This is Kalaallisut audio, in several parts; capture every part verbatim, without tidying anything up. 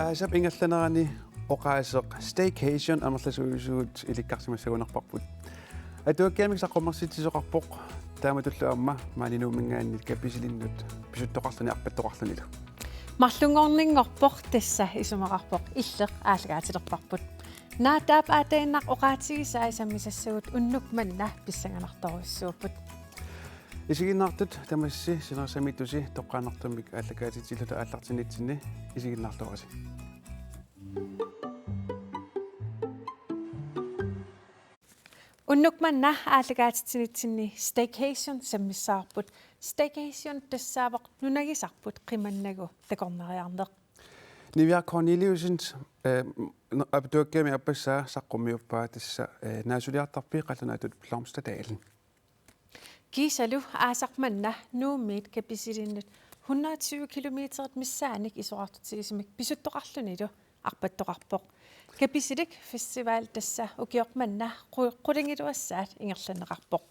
Aasap ingerlanerani oqaaseq staycation amerlasuisugut ilikkarsimassagunarparput. Atuakkiamik saqqummersitsisoqarpoq, taamatullu aamma maani Nuumminngaanniit Kapisilinnut pisuttoqarluni arpattoqarlunilu. Marlunngorninngorpoq, tassa isumaqarpoq illeq aallakaatilerparput. Naataap aataginnaq oqaatigisai sammisassagut unnuk manna pissanganartorujussuupput. Isiginnaartut tamassi Sinerissamiittusi toqqaannartumik aallakaatitsilluta aallartinnitsinni isiginnaarluarisi. Unnuk manna aallakaatitsinitsinni staycation sammissavarput. Staycation tassaavoq nunagisarput qimannagu takornariarneq. Niviaq Korneliussen, eh, n-, Atuakkiami aappassaa saqqummiuppaa, tassa, eh, naasuliartarpit qallunaatut Blomsterdalen. Kiisalu aasaq manna Nuummiit Kapisilinnut hundrede og tyve kilometerit missaannik isorartutigisumik pisuttoqarlunilu arpattoqarpoq. Kapisilik Festival tassa ukioq manna qu-, qulingiluassaat ingerlanneqarpoq.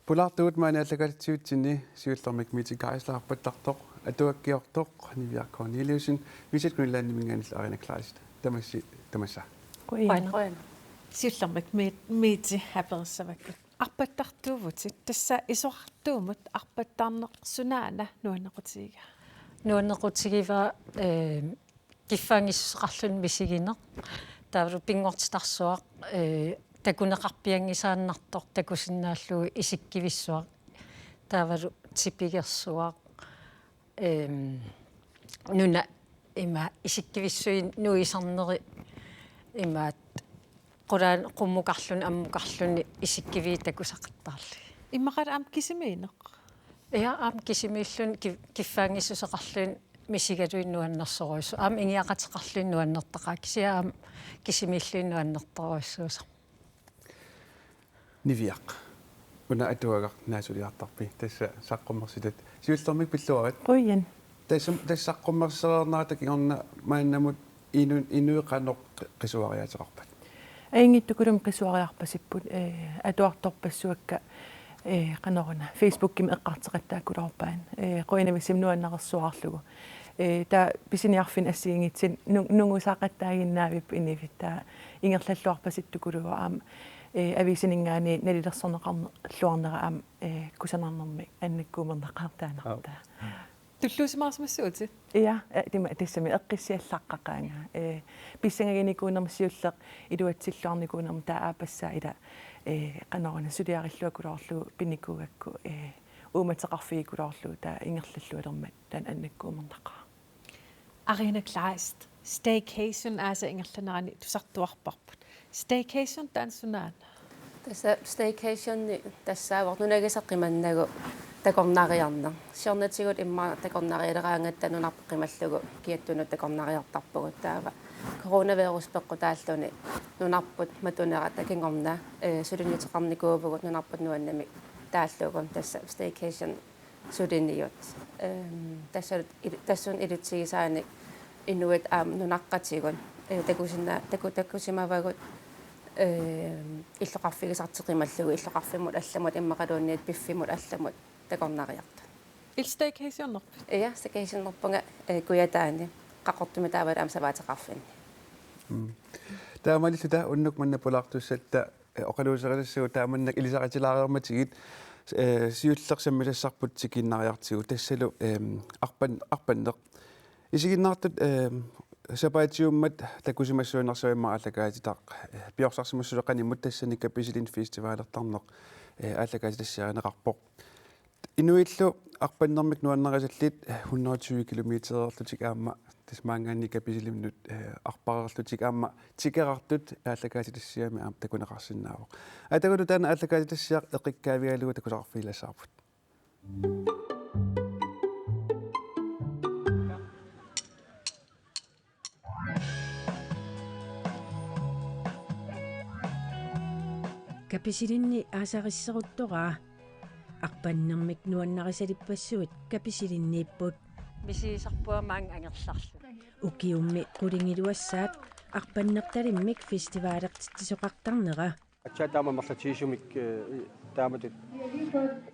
Pulaartugut maani aallakaatitsivitsinni, siullermik Mette Geisler arpattartoq, atuakkiortoq Niviaq Korneliussen, Visit Greenlandiminngaanniit Arina Kleist. Tamassi, tamassa. Qujan. Qujan. Siullermik Mie-, Mette aperissavakkit. Arpattartuuvutit, tassa isorartuumut arpattarneq sunaana nuannequtigigaa? Nuannequtigiva, eh, kiffaanngissuseqarluni misigineq. Taavalu pinngortitarsuaq, eh, takuneqarpianngisaannartoq takusinnaallugu isikkivissuaq. Taavalu tipigersuaq. Ehm, nuna ima isikkivissuit nuisarneri imaat qulaan qummukarluni ammukarluni isikkiviit takusaqattaarlugit. Immaqalu aamma kisimiinneq? Ja, aamma kisimiilluni ki-, kiffaanngissuseqarluni misigalugit nuannersorujussuuvoq. Aamma ingiaqateqarluni nuannertaqaaq, kisianni aamma kisimiilluni nuannertorujussuusoq. Niviaq. Una atuagaq naasuliartarpit, tassa saqqummersitat. Siullermik pilluarit. Qujan. Tassa, tassa saqqummersereernerata kingorna maannamut inu-, inuit qanoq qi-, qisuariaateqarpat? Ajunngitsukulumik qisuariarpasipput, eh, atuartorpassuakka, eh, qanoruna, Facebookimi eqqartoqattaakkuluarpaat, eh, qujanavissumik nuannareersuarlugu. Eh, taava pisiniarfinni assigiinngitsunik nu-, nungusaqattaaginnaavipput inuit, taava ingerlalluarpasittukuluuvoq aamma, eh, aviisininngaanniit nalilersorneqarluarnera aamma, eh, kusanarnermik annakkuumernaqaaq taanna. Aap. Tulluusimaarsimassaatit? Ja, eh, tima tassami eqqissiallaqqaqaanga. Eh, pissangaginikuunermi siulleq iluatsilluarnikuunermi taava aappassaa ila, eh, qanoruna suliarilluakkuluarlugu pinikuugakku, eh, uummateqarfigikuluarlugu taava ingerlallualermat taanna annakkuumernaqaaq. Arina Kleist, staycation aasap ingerlanerani tusartuarparput. Staycation taanna sunaana? Tassa staycationi tassaavoq nunagisaq qimannagu takornariarneq. Siornatigut immaqa takornarialeraangatta nunarput qimallugu kiattunut takornariartarpugut, taava coronavirus peqqutaalluni nunarput matunerata kingorna, eh, sulinnuteqarnikuuvugut nunarput nuannamik taallugu, tassa staycation suliniut. Ehm, tassa il-, tassuuna ilutigisaanik inuit aamma nunaqqatigut, eh, takusinna-, taku-, takusimavagut, ehm, illoqarfigisartut qimallugu illoqarfimmut allamut immaqaluunniit piffimut allamut takornariartut. Illit staycationerpit? Ja, staycationerpunga, eh, Kujataani, Qaqortumi taavalu aamma savaateqarfinni. Mm. Taamaalilluta unnuk manna pulaartussatta, eh, oqaluuserisassaagut taamannak ilisaritilaareermatigit, eh, siulleq sammisassarput tikiinnariartigu, tassalu, ehm, arpan-, arpanneq. Isiginnaartut, ehm, sapaatiummat takusimassuinnarsiuk immaqa aallakaatitaq, eh, piorsarsimassuseq qanimut, tassani Kapisilinni festivalertarneq, eh, aallakaatitassiarineqarpoq. Inuillu arpannermik nuannarisallit hundrede og tyve kilometererlutik aamma tassa maanngaanniit Kapisilinnut, eh, arpareerlutik aamma tikerartut aallakaatitassiami aamma takuneqarsinnaavoq. Atagu taanna aallakaatitassiaq eqikkaavigalugu takusaqarfigilassavarput. Kapisilinni aasarisseruttoraa. Arpannermik nuannarisalippassuit Kapisilinniipput. Misigisarpunga maanga angerlarlunga. Ukiummi qulingiluassaat arpannertalimmik festivalertitsisoqartarnera. Aatsaat taama amerlatigisumik, eh, taamatut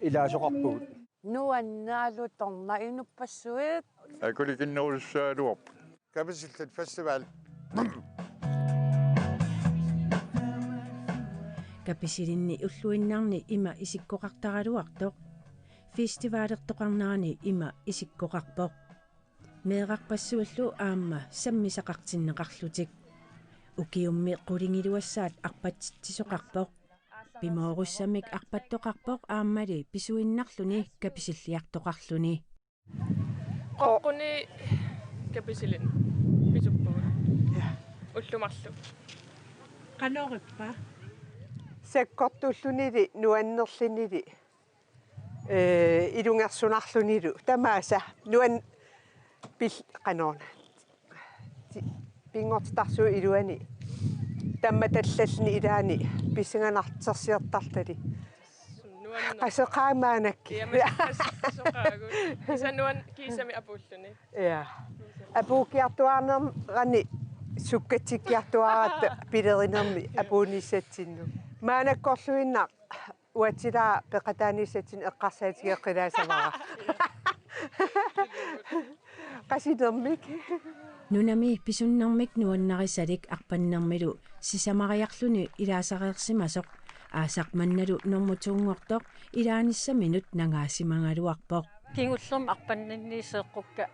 ilaasoqarpugut. Nuannaalutornaq inuppassuit. Akulikinnerusussaagaluarput. Kapisillit Festival. Kapisilinni ulluinnarni ima isikkoqartaraluartoq. Festivalertoqarnerani ima isikkoqarpoq. Meerarpassuillu aamma sammisaqartinneqarlutik. Ukiummi qulingiluassaat arpatitsisoqarpoq. Pimoorussamik arpattoqarpoq aammali pisuinnarluni kapisilliartoqarluni. Qoqquni Kapisilin pisuppugut. Ja. Ullut marluk. Qanorippa? Sakkortullunili nuannerlunili, ee, ilungersunarlunilu. Tamaasa nuan- pil-, qanoruna. Ti-, pinngortitarsuup iluani. Tammatallalluni ilaani pissanganartorsiortarluni. Nuanneq. Qasoqaaq maannakkut. Ja, ma-, qas-, qasoqaagut. Kisianni nuan-, kiisami apuulluni. Ja. Apuukkiartuaarnerani sukkatsikkiartuaaratta pilerinermi apuunnissatsinnut. Maannakkorluinnaq uatsilaa peqataanissatsinnik eqqarsaatigeqqilaassavara. Qasilermik. Nunami pisunnermik nuannarisalik arpannermilu sisamariarluni ilaasareersimasoq. Aasaq mannalu normu to-nngortoq ilaanissaminut nangaasimagaluarpoq. Kingullermik arpanninni seeqqukka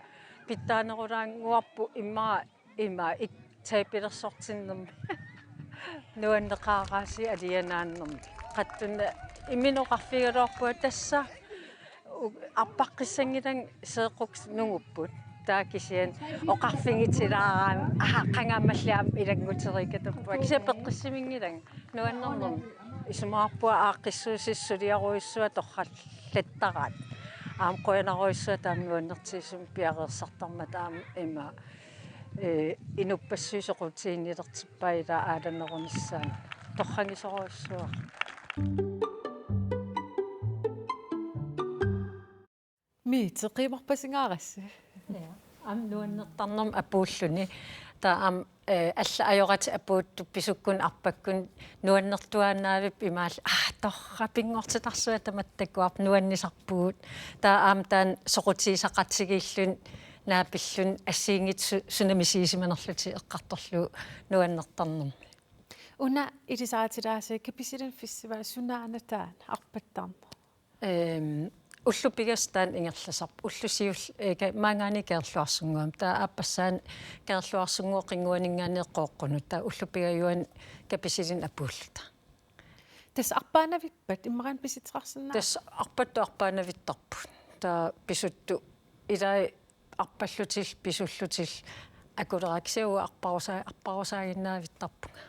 pitsaanerulaannguarput immaqa ima ik-, tapilersortinnermi. Nuanneqaaraasiit alianaannermi. Qattuna imminut oqarfigigaluarpunga tassa u-, arpaqqissanngilanga seeqqukkut nungupput. Taava kisianni oqarfigitilaaraanni, aha, qangaammalli aamma ilannguteriikatappunga. Kisianni peqqissimiinngilanga. Nuannernermi. Isumaqarpunga aaqqissuussisut suliarujussuaq torrallattaraat. Aamma qujanarujussuaq taama nuannertigisumik piareersartarmata aamma ima, ee, inuppassuit soqutiginnilertippai ilaa aalanerunissaanut. Torragisorujussuaq. Mii, teqimarpasingaarassi. Ja. Aamma nuannertarnermik apuulluni. Taava aamma, eh, allat ajoratik apuuttut pisukkunik arpakkunik nuannertuaannavippoq imaalillutik. Aa, torrak pinngortitarsuaq tamatta takuarput nuannisarpugut. Taava aamma taanna soqutigisaqatigiilluni naapilluni assigiinngitsut su-, suna misigisimanerlutik eqqartorlugu nuannertarnermik. Una ilisaritilaassavat Kapisilin Festival sunaana taanna arpattarneq? Ehm, ullut pingasut taanna ingerlasarpoq. Ulloq siulleq, eh, ka-, maanngaanniit Kangerluarsunnguamik. Taava aappassaani Kangerluarsunnguup qinnguaninngaanniit Qooqqunut. Taava ullut pingajuanni Kapisilinnut apuulluta. Tassa arpaannavippat, immaqa pisitseqarsinnaava? Tassa arpattut arpaannavittarput. Taava pisuttut ilai arpallutillu pisullutillu akuleraat, kisianni uanga arparusaa-, arparusaaginnavittarpunga.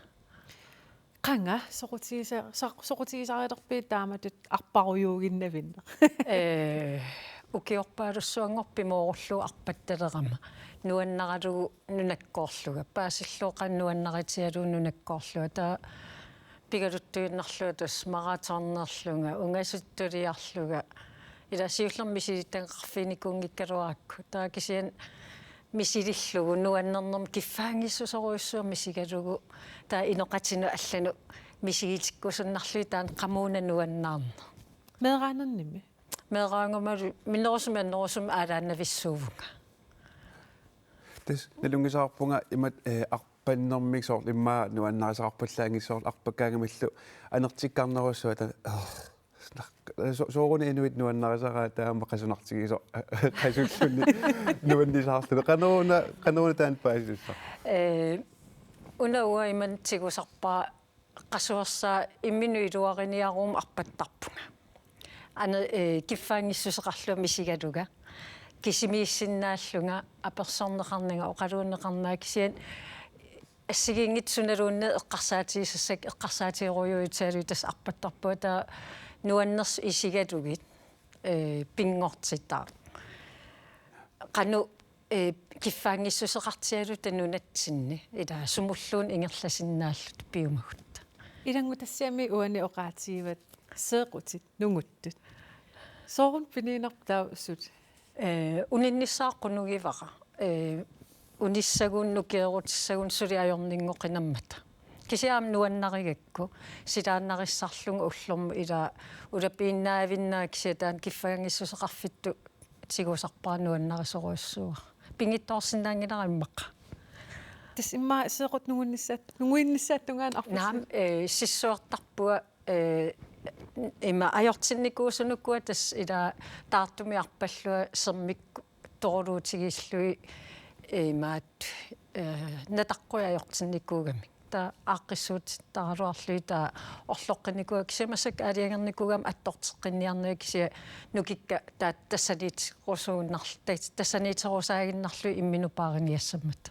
Qanga soqutigisa-, soq-, soqutigisarilerpit taamatut arparujuuginnavinneq? Ee, ukiorpaalussuanngorpoq pimoorullugu arpattalerama. Nuannaralugu nunakkoorlunga. Paasillugu qanoq nuannaritigalugu nunakkoorlunga. Taava pigaluttuinnarlunga tassa maratonnerlunga, ungasittuliarlunga. Ilaa siullermik misilittagaqarfiginikuunngikkaluarakku. Taava kisianni misilillugu nuannernermik kiffaanngissuserujussuarmik misigalugu. Taava inoqatinut allanut misigitikkusunnarlugit taanna qamuuna nuannaarneq. Meeraanernimi? Meeraagumalu minnerusumik annerusumik aalaannavissuuvunga. Tassa nalunngisaqarpunga imatut, eh, arpannermik soorlu immaqa nuannarisaqarpallaanngilaq soorlu arpakkaangamillu anertikkarnerujussuaq taanna, eh, snak-, so-, sooruna inuit nuannarisaraat taama qasunartigisoq qasulluni nuannisaarluni. Qanoruna, qanoruna taanna paasissaq? Eh, una uanga imannak tigusarpara qasuersaa imminut iluariniarummik arpattarpunga. Ane-, eh, kiffaanngissuseqarlunga misigalunga. Kisimiissinnaallunga, apersorneqarnanga, oqaluunneqarnanga kisianni assigiinngitsut sunaluunniit eqqarsaatigisassakka eqqarsaatigerujuuitsigalugit tassa arpattarpunga taava nuannersut isigalugit, eh, pinngortitaq. Qanoq, eh, kiffaanngissuseqartigaluta nunatsinni, ilaa sumulluunniit ingerlasinnaalluta piumagutta. Ilanngutassiami uani oqaatigivat seeqqutit nunguttut. Sooruna piniarnerpa taava suli? Eh, uninnissara qunugivara. Eh, unissagunik, nukeerutissagunik suli ajornanngoqinammata. Kisianni aamma nuannarigakku silaannarissarlunga ullormut ilaa ulapiinnaavinnanga kisianni taanna kiffaanngissuseqarfittut tigusarpara nuannarisorujussuuara. Pinngitsoorsinnaanngilara immaqa. Tassa immaqa seequt nunguinnissat-, nunguinnissaatungaanut arpassi. Naamik, eh, sissuertarpunga, eh, ima ajortinnikuusunukua tassa ila taartumik arpallunga sermik toruluutigillugit, eh, imaattoq, eh, nataqquit ajortinnikuugamik. Taava aaqqissuutit taaraluarlugit taava orloqqinnikuuara kisianni massakkut aalajangernikuugama attorteqqinniarnera kisianni nukikka taava tassaniitterusuinnarl-, tas-, tassaniitterusaaginnarlugit imminut paariniassammata.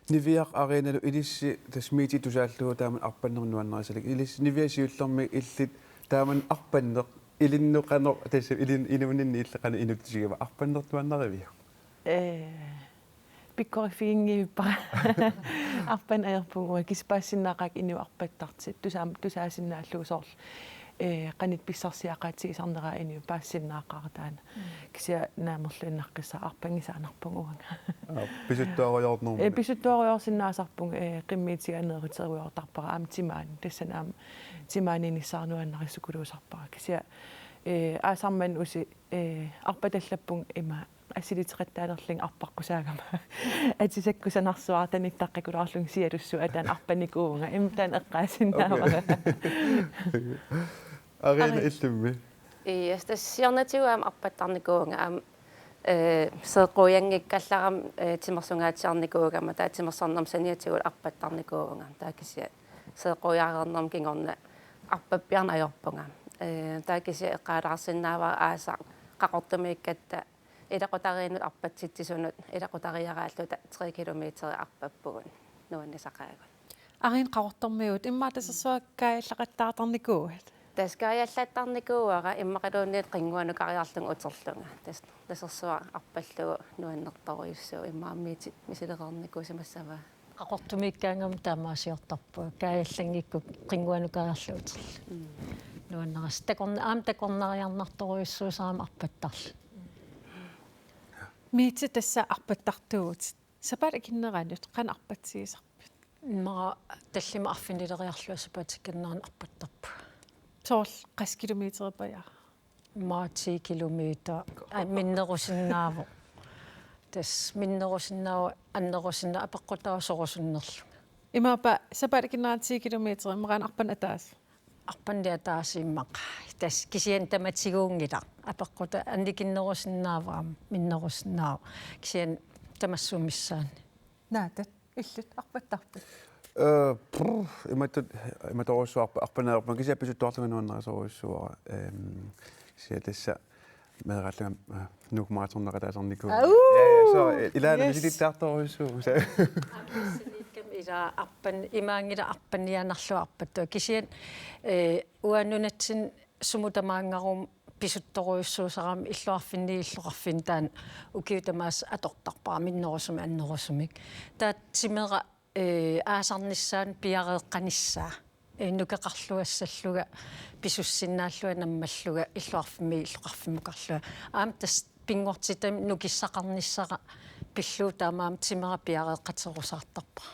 Niviaq Arenalu ilissi tassa Miitsi tusaallugu taama arpanneq nuannarisalikka. Ilissi Niviaq siullermik illit taama arpanneq ilinnut qanoq tassa ilin-, inuuninni illit qanoq inuttisigiva arpanneq nuannariviuk? Ee, pikkoriffiginngivippara. Arpanneq ajorpunga uanga kisianni paasisinnaaqaakka inuit arpattartut. Tusaam-, tusaasinnaallugu soorlu. Ee, qanoq pissarsiaqaatsigisarneraa inuit paasisinnaaqaaq taanna. Mm. Kisianni naamerluinnaqqissaaq arpanngisaannarpunga uanga. Aa, pisuttuarujoornermi. Ee, pisuttuarujoorsinnaasarpunga, ee, qimmiutiga aneeriterujoortarpara aamma timaani. Tassani aamma timaaniinnissara nuannarissukuluusarpara. Kisianni, ee, aasaq manna usi, ee, arpatallappunga ima assiliisoqattaalerlunga arpaqqusaagama. Atisakkusanarsuaq tanittaqqikulaarlunga sialussuaq taanna arpannikuuvunga. Immaqa taanna eqqaasinnaavara. Okay. Arina Ari. Illimmi? Yes, tassa siornatigut aamma arpattarnikuuvunga aamma, eh, seeqquujanngikkallarama, eh, timersungaatsiarnikuugama taava timersornermut saniatigut arpattarnikuuvunga. Taava kisianni seeqquujareernerma kingorna arpappiarneq ajorpunga. Eh, taava kisianni eqqaalaarsinnaavara aasaq Qaqortumiikkatta ilaqutariinnut arpatsitsisunut ilaqutariaraalluta tre kilometer arpappugut nuannisaqaagut. Arina Qaqortormiut, immaqa tasersuaq kaajallaqattaartarnikuuit? Tassa kaajallattarnikuuara immaqaluunniit qinnguanukariarlunga uterlunga. Tassa tasersuaq arpallugu nuannertorujussuuvoq immaqa Miitsi misilereernikuusimassavaa. Qaqortumiikkaangama taamaasiortarpunga. Kaajallanngikkukkit qinnguanukariarlunga uterlunga. Mm. Nuannerussaaq. Takorn-, aamma takornariarnartorujussuusarami arpattarluta. Miitsi tassa arpattartuuvutit. Sapaatip akunneranut qanoq arpatsigisarpit? Immaqa tallimat arfinileriarlunga sapaatip akunneranut arpattarpunga. Soorlu qassit kilometeripajaat? Immaqa ti kilometer. Aa, minnerusinnaavoq. Tassa minnerusinnaavoq, annerusinnaavoq, apeqqutaavoq sorusunnerlunga. Imaappa sapaatip akunneranut ti kilometer, immaqa arpanneq ataaseq? Arpanneq ataaseq immaqa. Tassa kisianni tamatiguunngilaq. Apeqqutaa annikinnerusinnaavoq aamma, minnerusinnaavoq. Kisianni tamassuumik missaanni. Naataat, illit arpattarpit? Eh, prr, imatut, imatorujussuaq arpa-, arpanneq ajorpunga kisianni pisuttuarlunga nuannarisorujussuuara. Ehm, kisianni tassa meeraallunga, eh, Nuuk Maratonneqataasarnikuuvunga. Au! Ja, ja, så, eh, ilaana Yes. misilittaartorujussuuvoq. Aamma tassaniikkami ila arpan-, imaanngilaq arpanniaannarlugu arpattuara. Kisianni, eh, uanga nunatsinni sumut tamaanngaarnermut pisuttorujussuusarama illoqarfinni illoqarfinni taanna ukiut tamaasa atortarpara minnerusumik annerusumik. Taava timera, eh, aasarnissaanut piareeqqanissaa. Eh, nukeqarluassallunga, pisussinnaallunga, nammallunga, illoqarfimmiit illoqarfimmukarlunga. Aamma tassa pinngortitami nukissaqarnissara pillugu taamaammat timera piareeqqaterusaartarpara.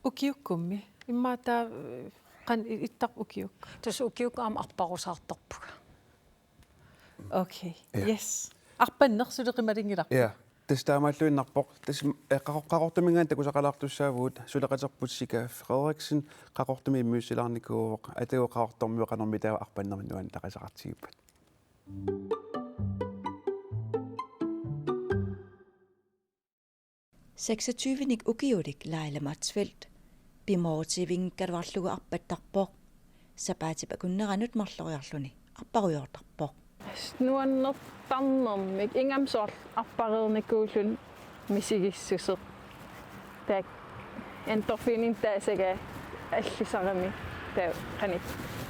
Ukiukkummi? Immaqa taava, eh, qanoq i-, ittarpa ukiukkut? Tassa ukiukkut aamma arparusaartarpunga. Okay. Ja. Yes. Arpanneq suli qimalinngilarput. Ja. Tassa taamaalluinnarpoq. Tassa, eh, Qaqor-, Qaqortuminngaanniit takusaqalaartussaavugut, suleqaterput Sika Frederiksen Qaqortumi immiussilaarnikuuvoq, atagu Qaqortormiut qanormitaava arpannermik nuannarisaqartigippat. Seksogtyvenik ukiulik Laila Motzfeldt pimoorutivinngikkaluarlugu arpattarpoq. Sapaatip akunneranut marloriarluni arparujoortarpoq. Nuannertarnermik, ingammik soorlu arpareernikuulluni misigissuseq. Taakku endorfininit taasaga allisarami taava qanoq.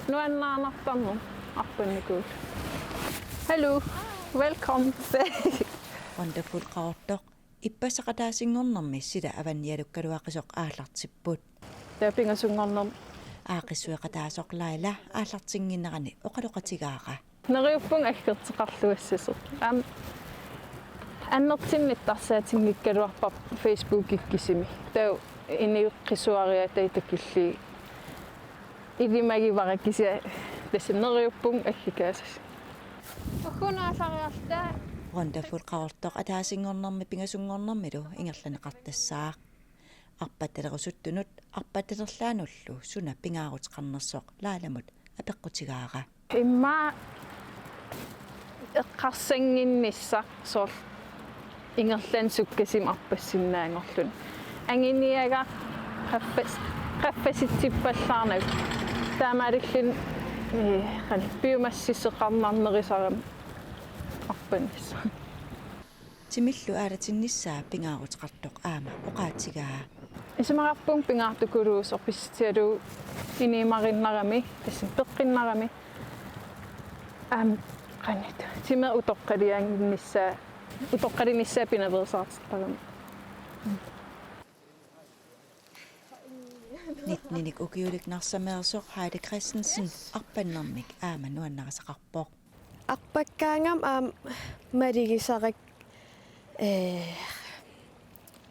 Nuannaarnartarnermik arpannikuulluni. Hallo. Welcome. Wonderful Qaqortoq ippassaq ataasinngornermi sila avannialukkaluaqisoq aallartipput. Taava pingasunngornermi. Aaqqissueqataasoq Laila aallartinnginnerani oqaloqatigaara. Neriuppunga aggerteqarluassasoq. Aamma annertuumik nittarsaatiginngikkaluarpara Facebookikkut kisimi. Taava inuit qisuariaataat takillugit ilimagivara kisianni tassa neriuppunga aggikaasasoq. Ugguuna aallariarluta. Wonderful Qaqortoq ataasinngornermi pingasunngornermilu ingerlanneqartassaaq. Arpattalerusuttunut arpattalerlaanullu suna pingaaruteqarnersoq Lailamut apeqqutigaara. Immaqa eqqarsannginnissaq soorlu ingerlaannaq sukkasumik arpassinnaanngorluni. Anguniagaq qaffas-, qaffasitsippallaarnagu. Taamaalilluni, ee, qanoq piumassuseqarnarnerusarami arpannissaq. Timillu aalatinnissaa pingaaruteqartoq aamma oqaatigaa. Isumaqarpunga pingaartukuluusoq pissutigalugu inuumarinnarami, tassami peqqinnarami. Aamma qanoq timi utoqqaliaannarnissaa, utoqqalinissaa pinaveersaartarami. Nittenik ukiulik narsameersoq Heidi Christensen arpannermik aamma nuannarisaqarpoq. Arpakkaangama aamma malugisara-, ee,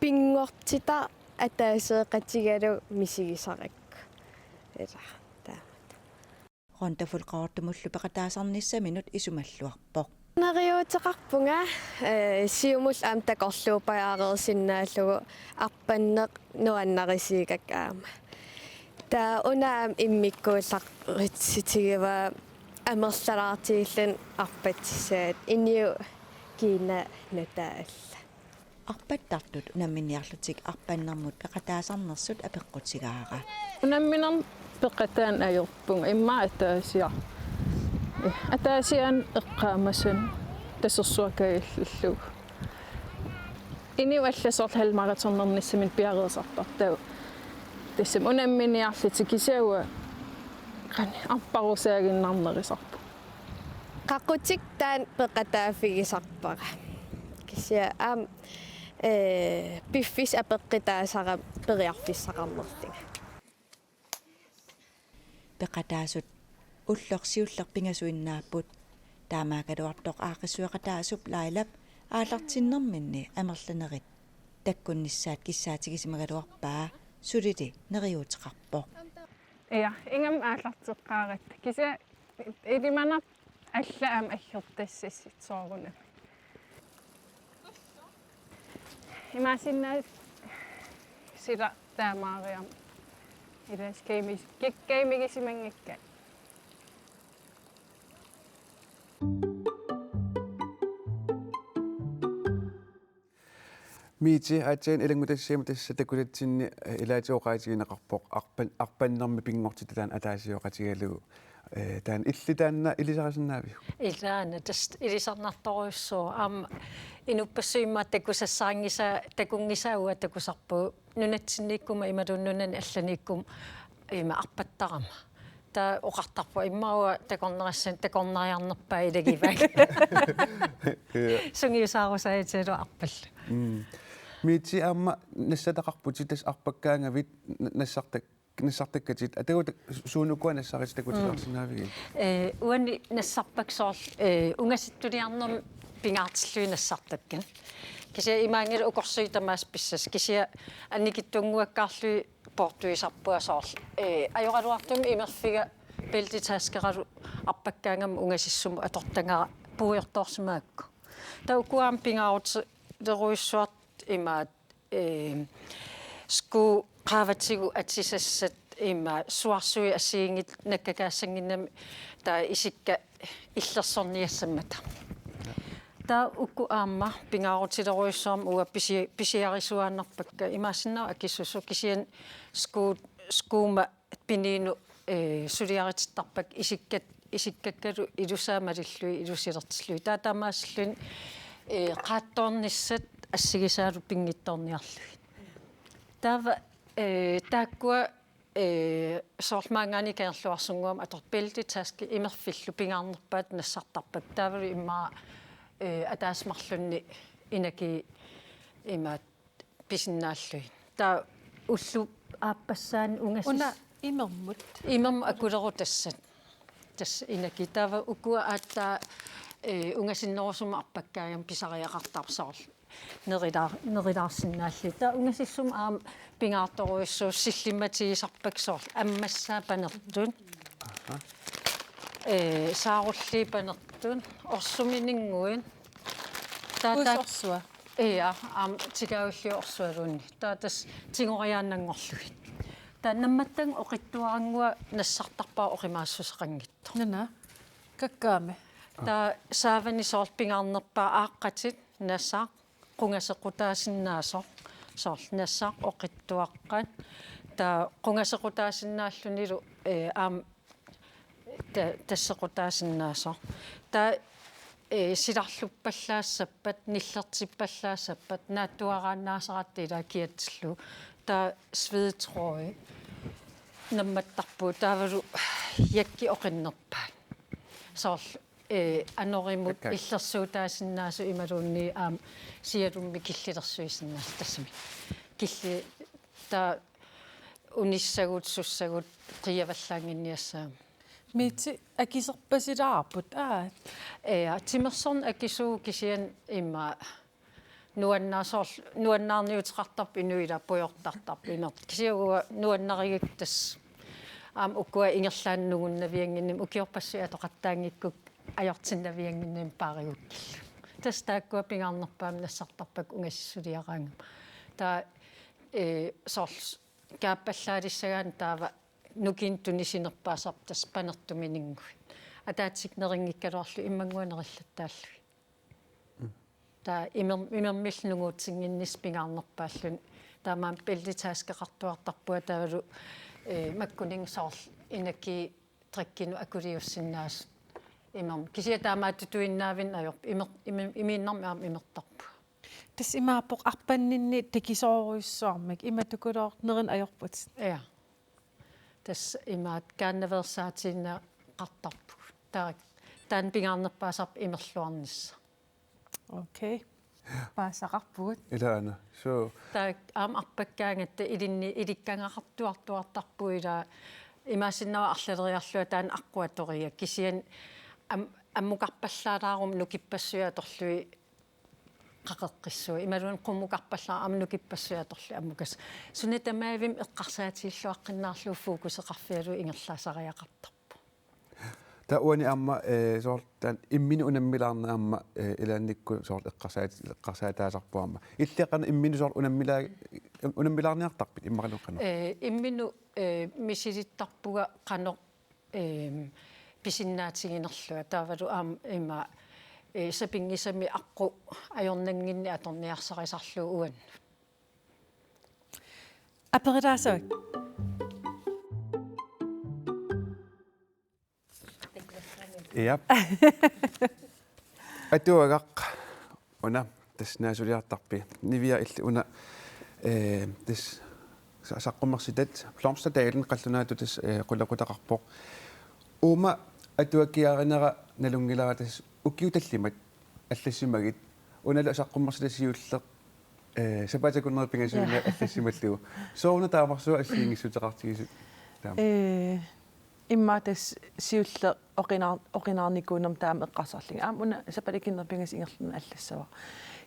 pinngortitaq ataaseqatigalugu misigisara-. Ila, taamatut. Qondafulqaartumullu peqataasarnissaminut isumalluarpoq. Neriuuteqarpunga, ee, siumullu aamma takorluupajaareersinnaallugu arpanneq nuannarisuugakku aamma. Taava una aamma immikkuullarissutigivaat amerlalaartigilluni arpatissaat inuit kiinaa nutaat alla. Arpattartut unamminiarlutik arpannermut peqataasarnersut apeqqutigaara. Unamminermi peqataanut ajorpunga immaqa ataasiar-, eh, ataasiaannaq eqqaamasannut tasersuaq kajallallugu. Inuit allat soorlu halvmaratonnernissaminnik piareersartartut. Tassami unamminiarlutik kisianni uanga qanoq arparusaaginnarnerusarpunga. Qaqutikka taanna peqataaffigisarpara. Kisianni aamma, ee, piffissaq apeqqutaasarami periarfissaqarnerlunga. Peqataasut ulloq siulleq pingasuinnaapput. Taamaakkaluartoq aaqqissueqataasup Lailap aallartinnerminni amerlanerit takkunnissaat kissaatigisimagaluarpaa, sulili neriuuteqarpoq. Ja, ingammik aallarteqqaaratta. Kisianni ilimanarpoq allat aamma aggertassassat soorunami. Imaassinnaavoq sila taamaariarmat. Ilaas kikkaami-, kikkaamigisimanngikkaat. Miiti, aatsaat ilanngutassiama tassa takusatsinni, eh, ilaatigut oqaatigineqarpoq arpan-, arpannermi pinngortitaq taanna ataasioqatigalugu. Eh, taanna illit taanna ilisarisinnaaviuk? Ilaana, tassa ilisarnartorujussuuvoq. Aamma inuppassuit immaqa takusassaanngisa-, takunngisaat uanga takusarpugut. Nunatsinniikkuma imaluunniit nunani allaniikkuma ima arpattarama. Taava oqartarpunga immaqa uanga takornariassannik takornariarnerpaaq ilagivaanga. Ja. Sungiusaarusaatigalugu arpallunga. Mm. Miiti, aamma nassataqarputit, tassa arpakkaangavit na-, nassartak-, nassartakkatit. Atagu ta-, su-, suunukua nassaritit takutilaarsinnaavigit? Mm. Eh, uani nassarpakka soorlu, eh, ungasittuliarnermi pingaartillugit nassartakkat. Kisianni imaanngilaq ukorsuit tamaasa pissassat. Kisianni annikitsunnguakkaarlugit poortuisarpunga soorlu. Eh, ajoraluartumik imerfiga bæltetaskeralu arpakkaangama ungasissumut atortagara puigortoorsimagakku. Taava ukua aamma pingaarutilerujussuartut imaattoq, eh, skuut qaavatigut atisassat ima suarsuit assigiinngitsut nakkakaassanngimmat taava isikka illersorniassammata. Taava uku aamma pingaarutilerujussuarmik uanga pisi-, pisiarisuaannarpakka, imaassinnaavoq akisussut kisianni skuut, skuuma pininnut, eh, suliaritittarpakka isikkat-, isikkakkalu ilusaat malillugit ilusilertillugit. Taava taamaasilluni, eh, qaattoornissat assigisaalu pinngitsoorniarlugit. Taava, eh, taakkua, eh, soorlu maanngaanniit Kangerluarsunnguamik atortut bæltetaskit imerfillu pingaarnerpaatut nassartarpakka. Taavalu immaqa, eh, ataaseq marlunnik inakit imaattoq pisinnaallugit. Taava ullup aappassaani ungasis-, una imermut. Imermut akulerutassat. Tassa inakit. Taava ukua aatsaat, eh, ungasinnerusumik arpakkaangamik pisariaqartarput soorlu. Nerilaar-, nerilaarsinnaallugit. Taava ungasissumut aamma pingaartorujussuuvoq sillimmatigisarpakka soorlu ammassaat panertut. Aha. Eh, saarulliit panertut. Orsumininnguit. Taava taak-, uusorsua. Ia, aamma tikaavilliorsualuunniit. Taava tassa tigoriaannanngorlugit. Taava nammattanga oqitsuarannguaq nassartarpara oqimaassuseqanngitsoq. Nana, kakkaami. Taava saavani soorlu pingaarnerpaaq aaqqatit, nasaq, qungasequtaasinnaasoq, soorlu nasaq, oqitsuaqqat. Taava qungasequtaasinnaallunilu, ee, aamma ta-, tassequtaasinnaasoq. Taava, ee, silarluppallaassappat, nillertippallaassappat, naatsuaraannaasaratta ilaa kiatsillugu. Taava svedetråd nammattarpugut, taavalu jakkit oqinnerpaat. Soorlu, ee, anorimut Kakkaak. Illersuutaasinnaasut imaluunniit aamma sialummik killilersuisinnaasut tassami. Killi-, taava unissagut, sussagut, qiiavallaannginniassagami. Miitsi, akiserpasilaarput, aa. Ee, timersorneq akisuuvoq kisianni immaqa nuannaarsoor-, nuannaarniuteqartarpoq inuit, ilaa pujortartarput inertut. Kisianni uanga nuannarigakku tassa aamma ukua ingerlaannaq nungunnaviannginnami ukiorpassuit atoqattaanngikkukku ajortinnaviannginnami paarigukkillu. Tassa taakkua pingaarnerpaamik nassartarpakka ungasissuliaraangama. Taava, ee, soorlu kaappallaalissagaanni taava nukiinnaq tunisinerpaasarpoq tassa panertumininnguit. Ataatsikkut nerinngikkaluarlugit immannguaq nerillattaallugit. Taava imer-, imermillu nunguutsinnginnissaq pingaarnerpaalluni. Taamaammat bæltetaskeqartuartarpunga taavalu, ee, makkuninnga soorlu energidrikkinut akuliussinnaasut. Imermik. Kisianni taamaattutuinnaavinneq ajorpoq. Imer-, imer-, imiinnarmik aamma imertarpunga. Tassa imaappoq arpanninni takisoorujussuarmik. Imaattukulooq nerineq ajorput. Ia. Tassa imaattoq kaannaveersaatigineqartarpugut. Taava taanna pingaarnerpaasarpoq imerluarnissaq. Okay. Paasisaqarpugut. Ilaana. Suu. Taava aamma arpakkaangatta ilinni ilikkagaqartuartuartarpugut, ilaa imaassinnaavoq arlaleriarlunga taanna aqqut atoriga. Kisianni am-, ammukarpallaalaaruma nukippassuit atorlugit qaqeqqissuugut. Imaluunniit qummukarpallaaruma aamma nukippassuit atorlugit ammukassaq. Suna tamaavimmik eqqarsaatigilluaqqinnaarlugu fokuseqarfigalugu ingerlaasariaqartarpoq. Taava uani aamma, ee, soorlu taanna imminut unammilaarneq aamma, ee, ilaannikkut soorlu eqqarsaat-, eqqarsaataasarpoq aamma. Illit qanoq imminut soorlu unammilaa-, unammilaarniartarpit immaqalu qanoq? Ee, imminut, ee, misilittarpunga qanoq, eem, pisinnaatiginerlunga. Taavalu aamma ima, ee, sapinngisamik aqqut ajornannginneq atorniarsarisarlugu uannut. Aperilaassavat. Iap. Atuagaq una tassa naasuliartarpit. Nivia, illit una, ee, tassa sa-, saqqummersitat Blomsterdalen qallunaatut tassa, ee, qulequtaqarpoq. Uuma atuakkiarinera nalunngilara tassa ukiut tallimat allassimagit. Unalu saqqummersitat siulleq, ee, sapaatip akunneri pingasuuneq Ja. allassimallugu. Sooruna taamarsuaq assigiinngissuteqartigisoq taama? Ee, immaqa tassa siulleq oqinaa-, oqinaarnikuunermik taama eqqarsarlunga. Aamma una sapaatip akunneri pingasut ingerlaneranni allassavara.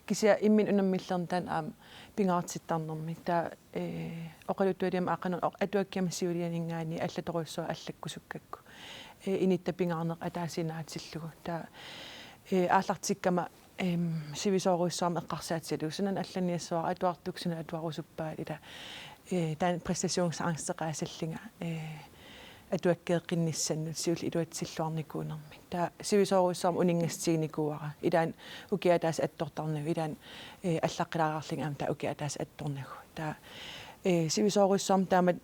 Kisianni imminut unammillerneq taanna aamma pingaartittarnermik. Taava, ee, oqaluttualeriarama aamma qanoq oq-, atuakkiama siulianinngaanniit allatorujussuaq allakkusukkakku. Ee, inuttap pingaarneq ataasiinnaatillugu. Taava, ee, aallartikkama, em, sivisoorujussuarmik eqqarsaatigalugu. Suna allanniassavara atuartukkut suna atuarusuppaat ilaa. Ee, taanna præstationsangsteqaasallunga, ee, atuakkeeqqinnissannut siulleq iluatsilluarnikuunermik. Taava sivisoorujussuarmik uninngassutiginikuuara. Ilaanni ukiaq ataaseq attortarnagu, ilaanni, ee, allaqqilaariarlunga aamma taava ukiaq ataaseq attornagu. Taava, ee, sivisoorujussuarmik taamatut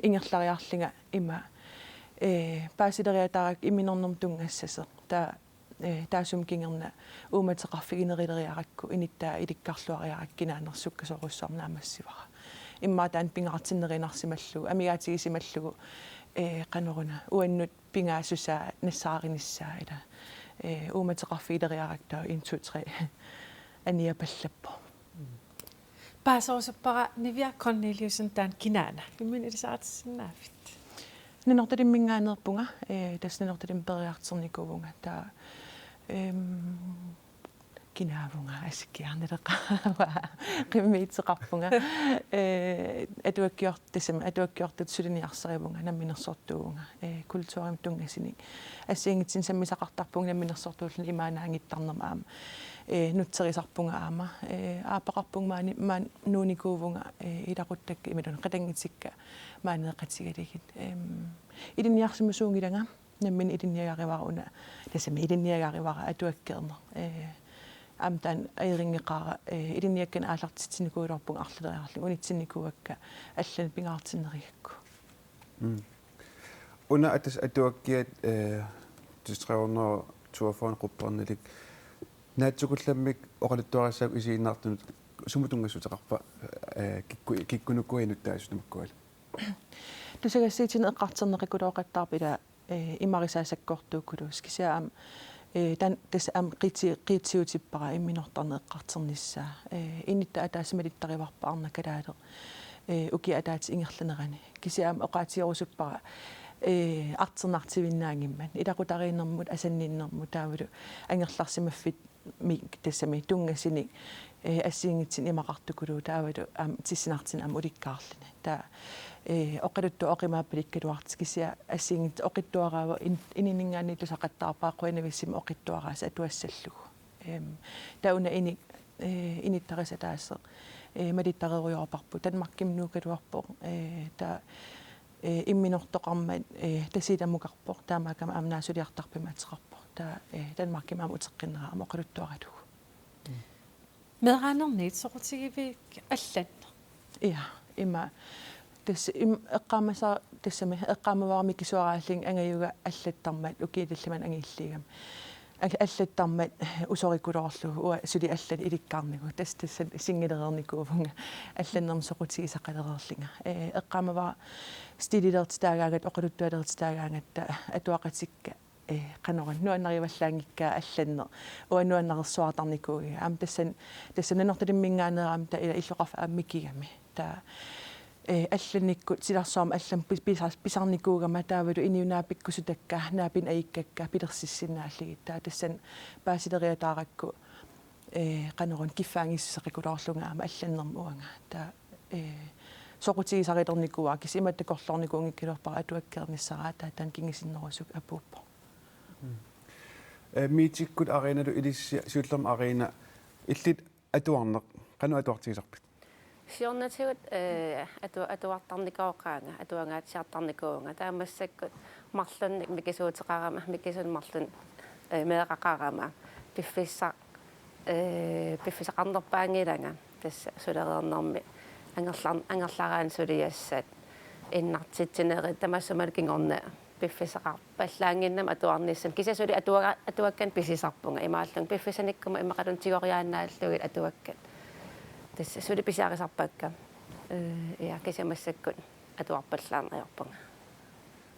ingerlariarlunga ima, ee, paasileriataarakku imminornermut tunngassasoq. Taava, ee, taassuma kingorna uummateqarfigineruleriarakku inuttaa ilikkarluariarakku kinaanersoq sukkasoorujussuarmik naammassivara. Immaqa taanna pingaartinnerunarsimallugu, amigaatigisimallugit, ee, qanoruna, uannut pingaasusaa nassaarinissaa ilaa, ee, uummateqarfigileriarakku taava en, to, tre aniapallappoq. Paaserusuppara Nivia Korneliussen, taanna kinaana? Imminut ilisaritissinnaaviuk? Nanortalimminngaanneerpunga, ee, tassa Nanortalimmi peroriartornikuuvunga. Taava, em, kinaavunga, asikkiarnileqaava, qimmiitseqarpunga. Ee, atuakkiort-, tassami atuakkiortutut suliniarsarivunga, namminersortuuvunga. Ee, kulturimut tunngasunik assigiinngitsunik sammisaqartarpunga namminersortuulluni imaannaanngittarnermut aamma. ee, nutserisarpunga aamma. Ee, aappaqarpunga maani, maan nuunikuuvunga, ee, ilaquttakka imaluunniit qatanngutikka maaneeqatigalugit. Em, ilinniarsimasuunngilanga, nammineq ilinniagarivara una, tassami ilinniagarivara atuakkeerneq. Ee, aamma taanna ajorinngeqaara, ee, ilinniakkanik aallartitsinikuugaluarpunga arlaleriarlunga, unitsinnikuuakka allanut pingaartinnerugakku. Mm. Una atas atuakkiat, eh, tassa tre hundrede toogfyrre quppernilik naatsukullammik oqaluttuarissaagut isiginnaartunut sumut tunngassuteqarpa, eh, kikku-, kikkunuku inuttaasut tamakkua? Tusagassiuutitigut eqqartorneqaqqulooqattaarpoq ila, eh, imarisaat sakkortuukuluusut kisianni aamma, eh, taanna tassa aamma qiitsi-, qiitsiutippara imminortarneq eqqartornissaa. Eh, inuttap ataatsip malittarivarput arnaq kalaaleq, eh, ukiup ataatsip ingerlanerani. Kisianni aamma oqaatigerusuppara, ee, artornartuinnaanngimmat. Ilaqutariinnermut, asanninnermut taavalu angerlarsimaffik mi-, tassami tunngasunik, ee, assigiinngitsunik imaqartukuluuvoq taavalu aamma tissinartunik aamma ulikkaarluni. Taava, ee, oqaluttuaq oqimaappalikkaluartoq kisianni assigiinngitsut oqitsuaraavoq in-, inuuninngaanniit tusaqattaarpara qujanavissumik oqitsuaraasut atuassallugu. Em, taava una inuit, eh, inuttarisat ataaseq, eh, malittarerujoorparput. Danmarkimut nuukkaluarpoq, eh, taava, eh, imminortoqarmat, eh, Tasiilamukarpoq, taamaakkami aamma naasuliartarfimmi ateqarpoq. Taava, eh, Danmarkimi aamma uteqqinnera aamma oqaluttuaralugu. Meeraanerniit soqutigiviuk allanneq? Ja, ima. Tassa im-, eqqaamasa-, tassami eqqaamavara mikisuaraallunga angajuga allattarmat ukiut tallimanik angilliugami. Al-, allattarmat usorikuloorlugu uanga suli allanut ilikkarnigu. Tassa, tassa singilereernikuuvunga allannermut soqutigisaqalereerlunga. Ee, eqqaamavara stilileertitaagaangatta, oqaluttualeertitaagaangatta atuaqatikka, ee, qanoruna nuannarivallaanngikkaat allanneq. Uanga nuannarisuartarnikuugiga. Aamma tassani, tassani Nanortalimminngaanneerami taava ila illoqarfik aamma mikigami. Taava, ee, allannikkut silarsuarmi allamik pi-, pisar-, pisarnikuugama taavalu inuit naapikkusutakka, naapineq ajukkakka pilersissinnaallugit. Taava tassani paasileriataarakku, ee, qanoruna kiffaanngissuseqaqqulooraluarlunga aamma allannermut uanga. Taava, ee, soqutigisarilernikuuara kisianni imatut takorloornikuunngikkaluarpara atuakkeernissara taava taanna kingusinnerusukkut apuuppoq. Mm. Ee, Miitikkut Areenalu ilissi siullermik Areena illit atuarneq, qanoq atuartigisarpit? Siornatigut, eh, atu-, atuartarnikooqaanga, atuangaatsiartarnikuuvunga. Taava massakkut marlunnik mikisuuteqarama, mikisunik marlunnik, eh, meeraqarama. Piffissaq, eh, piffissaqarnerpaanngilanga. Tassa sulereernermi angerlar-, angerlaraanik suliassat. Innartitsinerit tamassumalu kingorna piffissaqarpallaannginnama atuarnissama. Kisianni suli atuaga-, atuakkanik pisisarpunga. Imaallunga piffissanikkuma immaqaluunniit tigoriaannaallugit atuakkat. Tassa suli pisiarisarpakka. Eh, ja, kisianni massakkut atuarpallaarneq ajorpunga.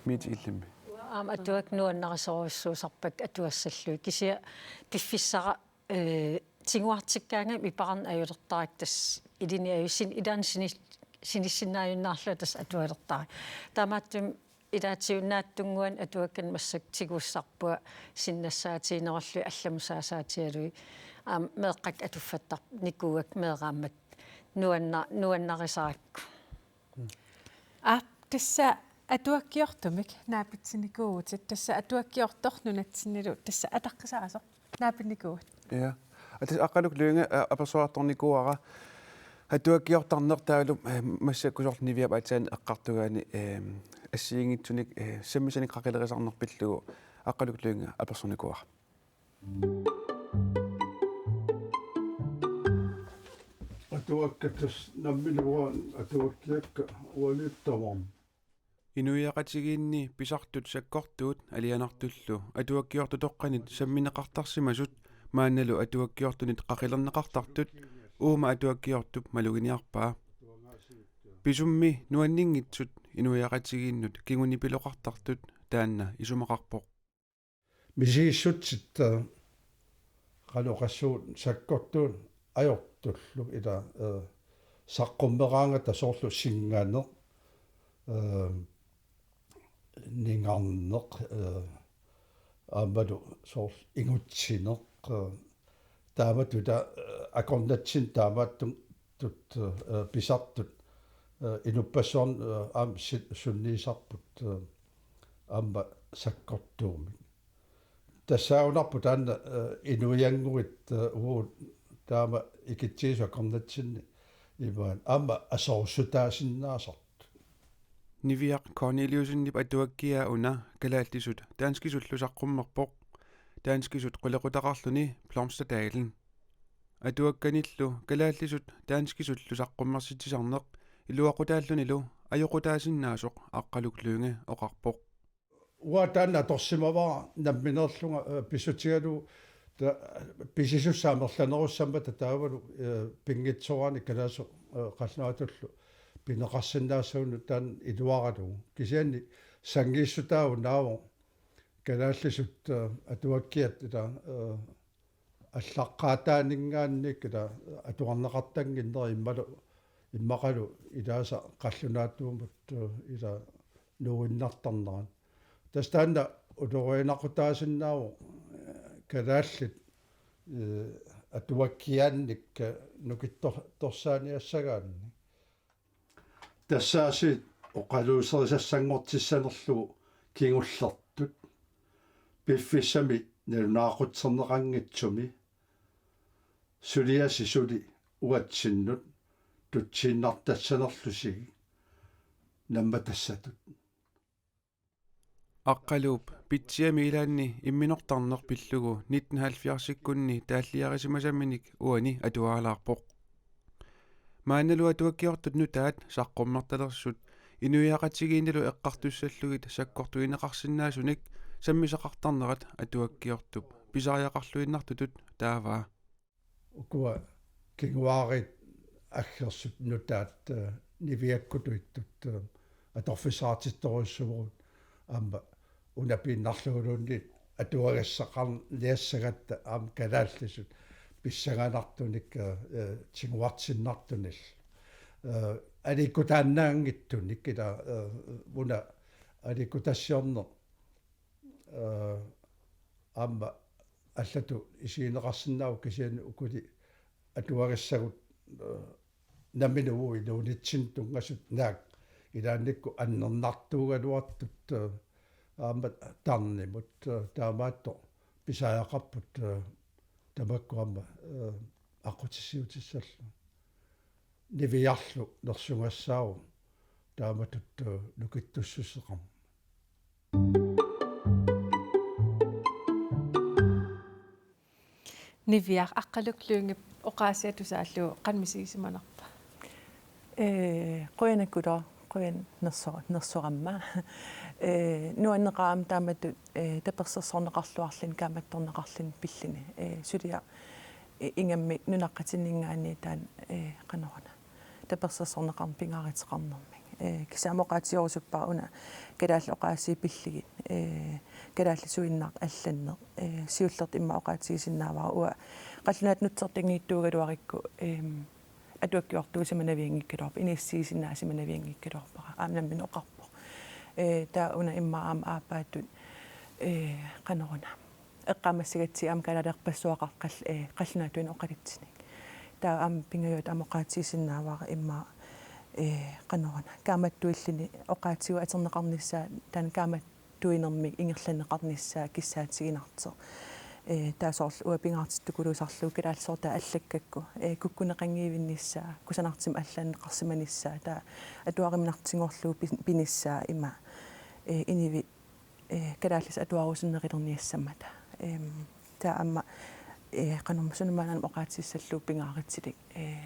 Miiti illimmi? Aamma atuakkat nuannarisorujussuusarpakka atuassallugit. Kisianni piffissara, eh, tiguartikkaangama ipaarneq ajulertarakku tassa ilinni ajusin ilaanni sini-, sinissinnaajunnaarlunga tassa atualertarakku. Taamaattumik ilaatigut naatsunnguanik atuakkanik massakkut tigussarpunga sinnassaatiginerullugit allamut saasaatigalugit. Aamma meeqqakka atuffattarnikuuakka meeraammat nuanna-, nuannarisarakku. Aa, tassa atuakkiortumik naapitsinikuuvutit, tassa atuakkiortoq nunatsinnilu tassa ataqqisaasoq naapinnikuuvutit. Ja. Atas Aqqaluk Lynge, eh, apersuartornikuuara atuakkiortarneq taavalu, eh, massakkut soorlu Niviap aatsaat eqqartugaani, eh, assigiinngitsunik, eh, sammisanik qaqilerisarneq pillugu Aqqaluk Lynge apersornikuuara. Atuakkat tassa nammineq uanga atuakkiakka uaniittavarma. Inuiaqatigiinni pisartut sakkortuut alianartullu atuakkiortoqarnit sammineqartarsimasut maannalu atuakkiortunit qaqilerneqartartut uuma atuakkiortup maluginiarpaa. Pisummi nuanninngitsut inuiaqatigiinnut kingunipiloqartartut taanna isumaqarpoq. Misigissutsit, eh, qanoq oqassuunga sakkortuut ajortullu ila, eh, saqqummeraangata soorlu singaneq, eh, ningarneq, eh, aammalu soorlu ingutsineq, eh, taamatut ila, eh, akornatsinni taamaattut, eh, pisartut, eh, inuppassuarnut, eh, aamma si-, sunniisarput, eh, aamma sakkortuumik. Tassaagunarpoq taanna, eh, inuiannguit, eh, uagut taama ikitsigisut akornatsinni imaat aamma asorussutaasinnaasartut. Niviaq Korneliussenip atuakkiaa una kalaallisut danskisullu saqqummerpoq. Danskisut qulequtaqarluni Blomsterdalen. Atuakkanillu kalaallisut danskisullu saqqummersitsisarneq iluaqutaallunilu ajoqutaasinnaasoq Aqqaluk Lynge oqarpoq. Uanga taanna atorsimavara nammineerlunga, eh, pissutigalugu ta-, pisisussaat amerlanerussammata taavalu, eh, pinngitsoorani kalaallisut, eh, qallunaatullu pineqarsinnaasagut taanna iluaralugu. Kisianni sanngiissutaavoq naavoq kalaallisut, eh, atuakkiat ila, eh, allaqqaataaninngaanniit ila atuarneqartannginnerat immaqalu, immaqalu ilaasa qallunaatuumut, eh, ila nuuinnartarnerat. Tassa taanna ulorianaqutaasinnaavoq, eh, kalaallit, eh, atuakkiaannik, eh, nukittor-, torsaaniassagaanni. Tassaasiit oqaluuserisassanngortissanerlugu kingullertut piffissami nalunaaqutserneqanngitsumi suliasi suli uatsinnut tutsiinnartassanerlusigik nammatassatut. Aqqaluup Pitsiami ilaanni imminortarneq pillugu nitten halvfjerdsikkunni taalliarisimasaminik uani atualaarpoq. Maannalu atuakkiortut nutaat saqqummertalersut inuiaqatigiinnilu eqqartussallugit sakkortuineqarsinnaasunik sammisaqartarnerat atuakkiortup pisariaqarluinnartutut taavaa. Ukua kinguaariit aggersut nutaat, eh, Niviakkutut ittut, eh, atorfissaqartittorujussuuvugut aamma una piinnarluguluunniit atuagassaqarniassagatta aamma kalaallisut pissanganartunik, eh, eh, tiguartinnartunillu. Eh, aliikkutaannaanngitsunik ila, eh, una aliikkutassiorneq, eh, aamma allatut isigineqarsinnaavoq kisianni ukuli atuagassagut, eh, nammineq uagut inuunitsinnut tunngasut naak ilaannikkut annernartuugaluartut, eh, aamma tarnimut, eh, taamaattoq pisariaqarput, eh, tamakku aamma, eh, aqqutissiuutissallugu. Niviarlu nersugassaavoq taamatut, eh, nukittussuseqarmat. Niviaq Aqqaluk Lyngep oqaasia tusaallugu qanoq misigisimanerpa? Ee, qujanaq Kulo, qujan nerso-, nersoramma. Ee, nuanneqaaq aamma taamatut, ee, tapersersorneqarluarluni, kaammattorneqarluni pilluni. Ee, suliaq, ee, ingammik nunaqqatinninngaanniit taanna, ee, qanoruna. Tapersersorneqarneq pingaaruteqarnermik. Ee, kisianni aamma oqaatigerusuppara una kalaallit oqaasii pillugit, ee, kalaallisuinnaq allanneq, ee, siullertut immaqa oqaatigisinnaavara uanga qallunaatut nutsertanngitsuugaluarukku, em, atuakkiortuusimanavianngikkaluarpara, inissiisinnaasimanavianngikkaluarpara, aamma nammineq oqarpoq. Ee, taava una immaqa aamma aappaattut, ee, qanoruna. Eqqaamassagatsigu aamma kalaaleqpassuaqarpoq qall-, ee, qallunaatuinnaq oqalutsinik. Taava aamma pingajuat aamma oqaatigisinnaavara immaqa, ee, qanoruna. Kaammattuilluni oqaatigut atorneqarnissaa, taanna kaammattuinermik ingerlanneqarnissaa kissaatiginartoq. Ee, taava soorlu uanga pingaartittukuluusarlugu kalaallisut taava allakkakku. Ee, kukkuneqanngivinnissaa, kusanartumik allanneqarsimanissaa, taava atuariminartigoorlugu pi-, pinissaa ima. Ee, inivit ee, kalaallisut atuarusunnerulerniassammata. Em, taava aamma, ee, qanormi sunumaanani oqaatigissallugu pingaarutilik, ee,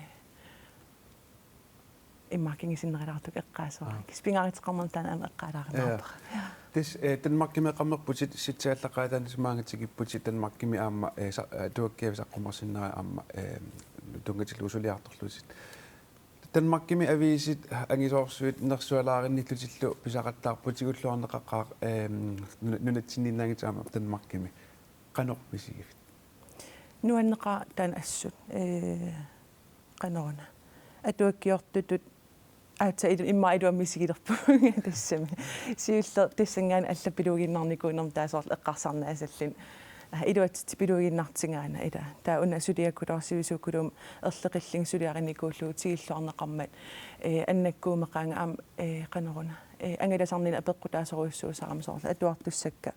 immaqa kingusinnerulaartukkut eqqaasoq. Aa. Kisianni pingaaruteqarnermut taanna aamma eqqaalaarumaarpara. Ja. Tassa, ee, Danmarkimi eqqammerputit, sitsaallaqaataanni maanga tikipputit Danmarkimi aamma, ee, sa-, ee, atuakkiavit saqqummersinnaanerat aamma, ee, tunngatillugu suliartorlutit. Danmarkimi aviisit angisoorsuit nersualaarinnillutillu pisaqattaarput tigulluarneqaqaaq, ehm, nuna-, nunatsinniinnaanngitsoq aamma Danmarkimi. Qanoq misigivit? Nuanneqaaq taanna assut, ee, qanoruna. Atuakkiortutut aatsaat ilu-, immaqa iluamik misigilerpunga tassami. Siulleq tassanngaanniit allat piluginnarnikuunermi taava soorlu eqqarsarnaasalluni. Aa, iluatsitseq piluginnartigaana ila. Taava una suliakkulooq sivisuukkulluunniit erloqillunga suliarinikuullugu tigulluarneqarmat, ee, annakkuumaqaanga aamma, ee, qanoruna. Ee, angalasarninnut apeqqutaasorujussuusarami soorlu atuartussakka,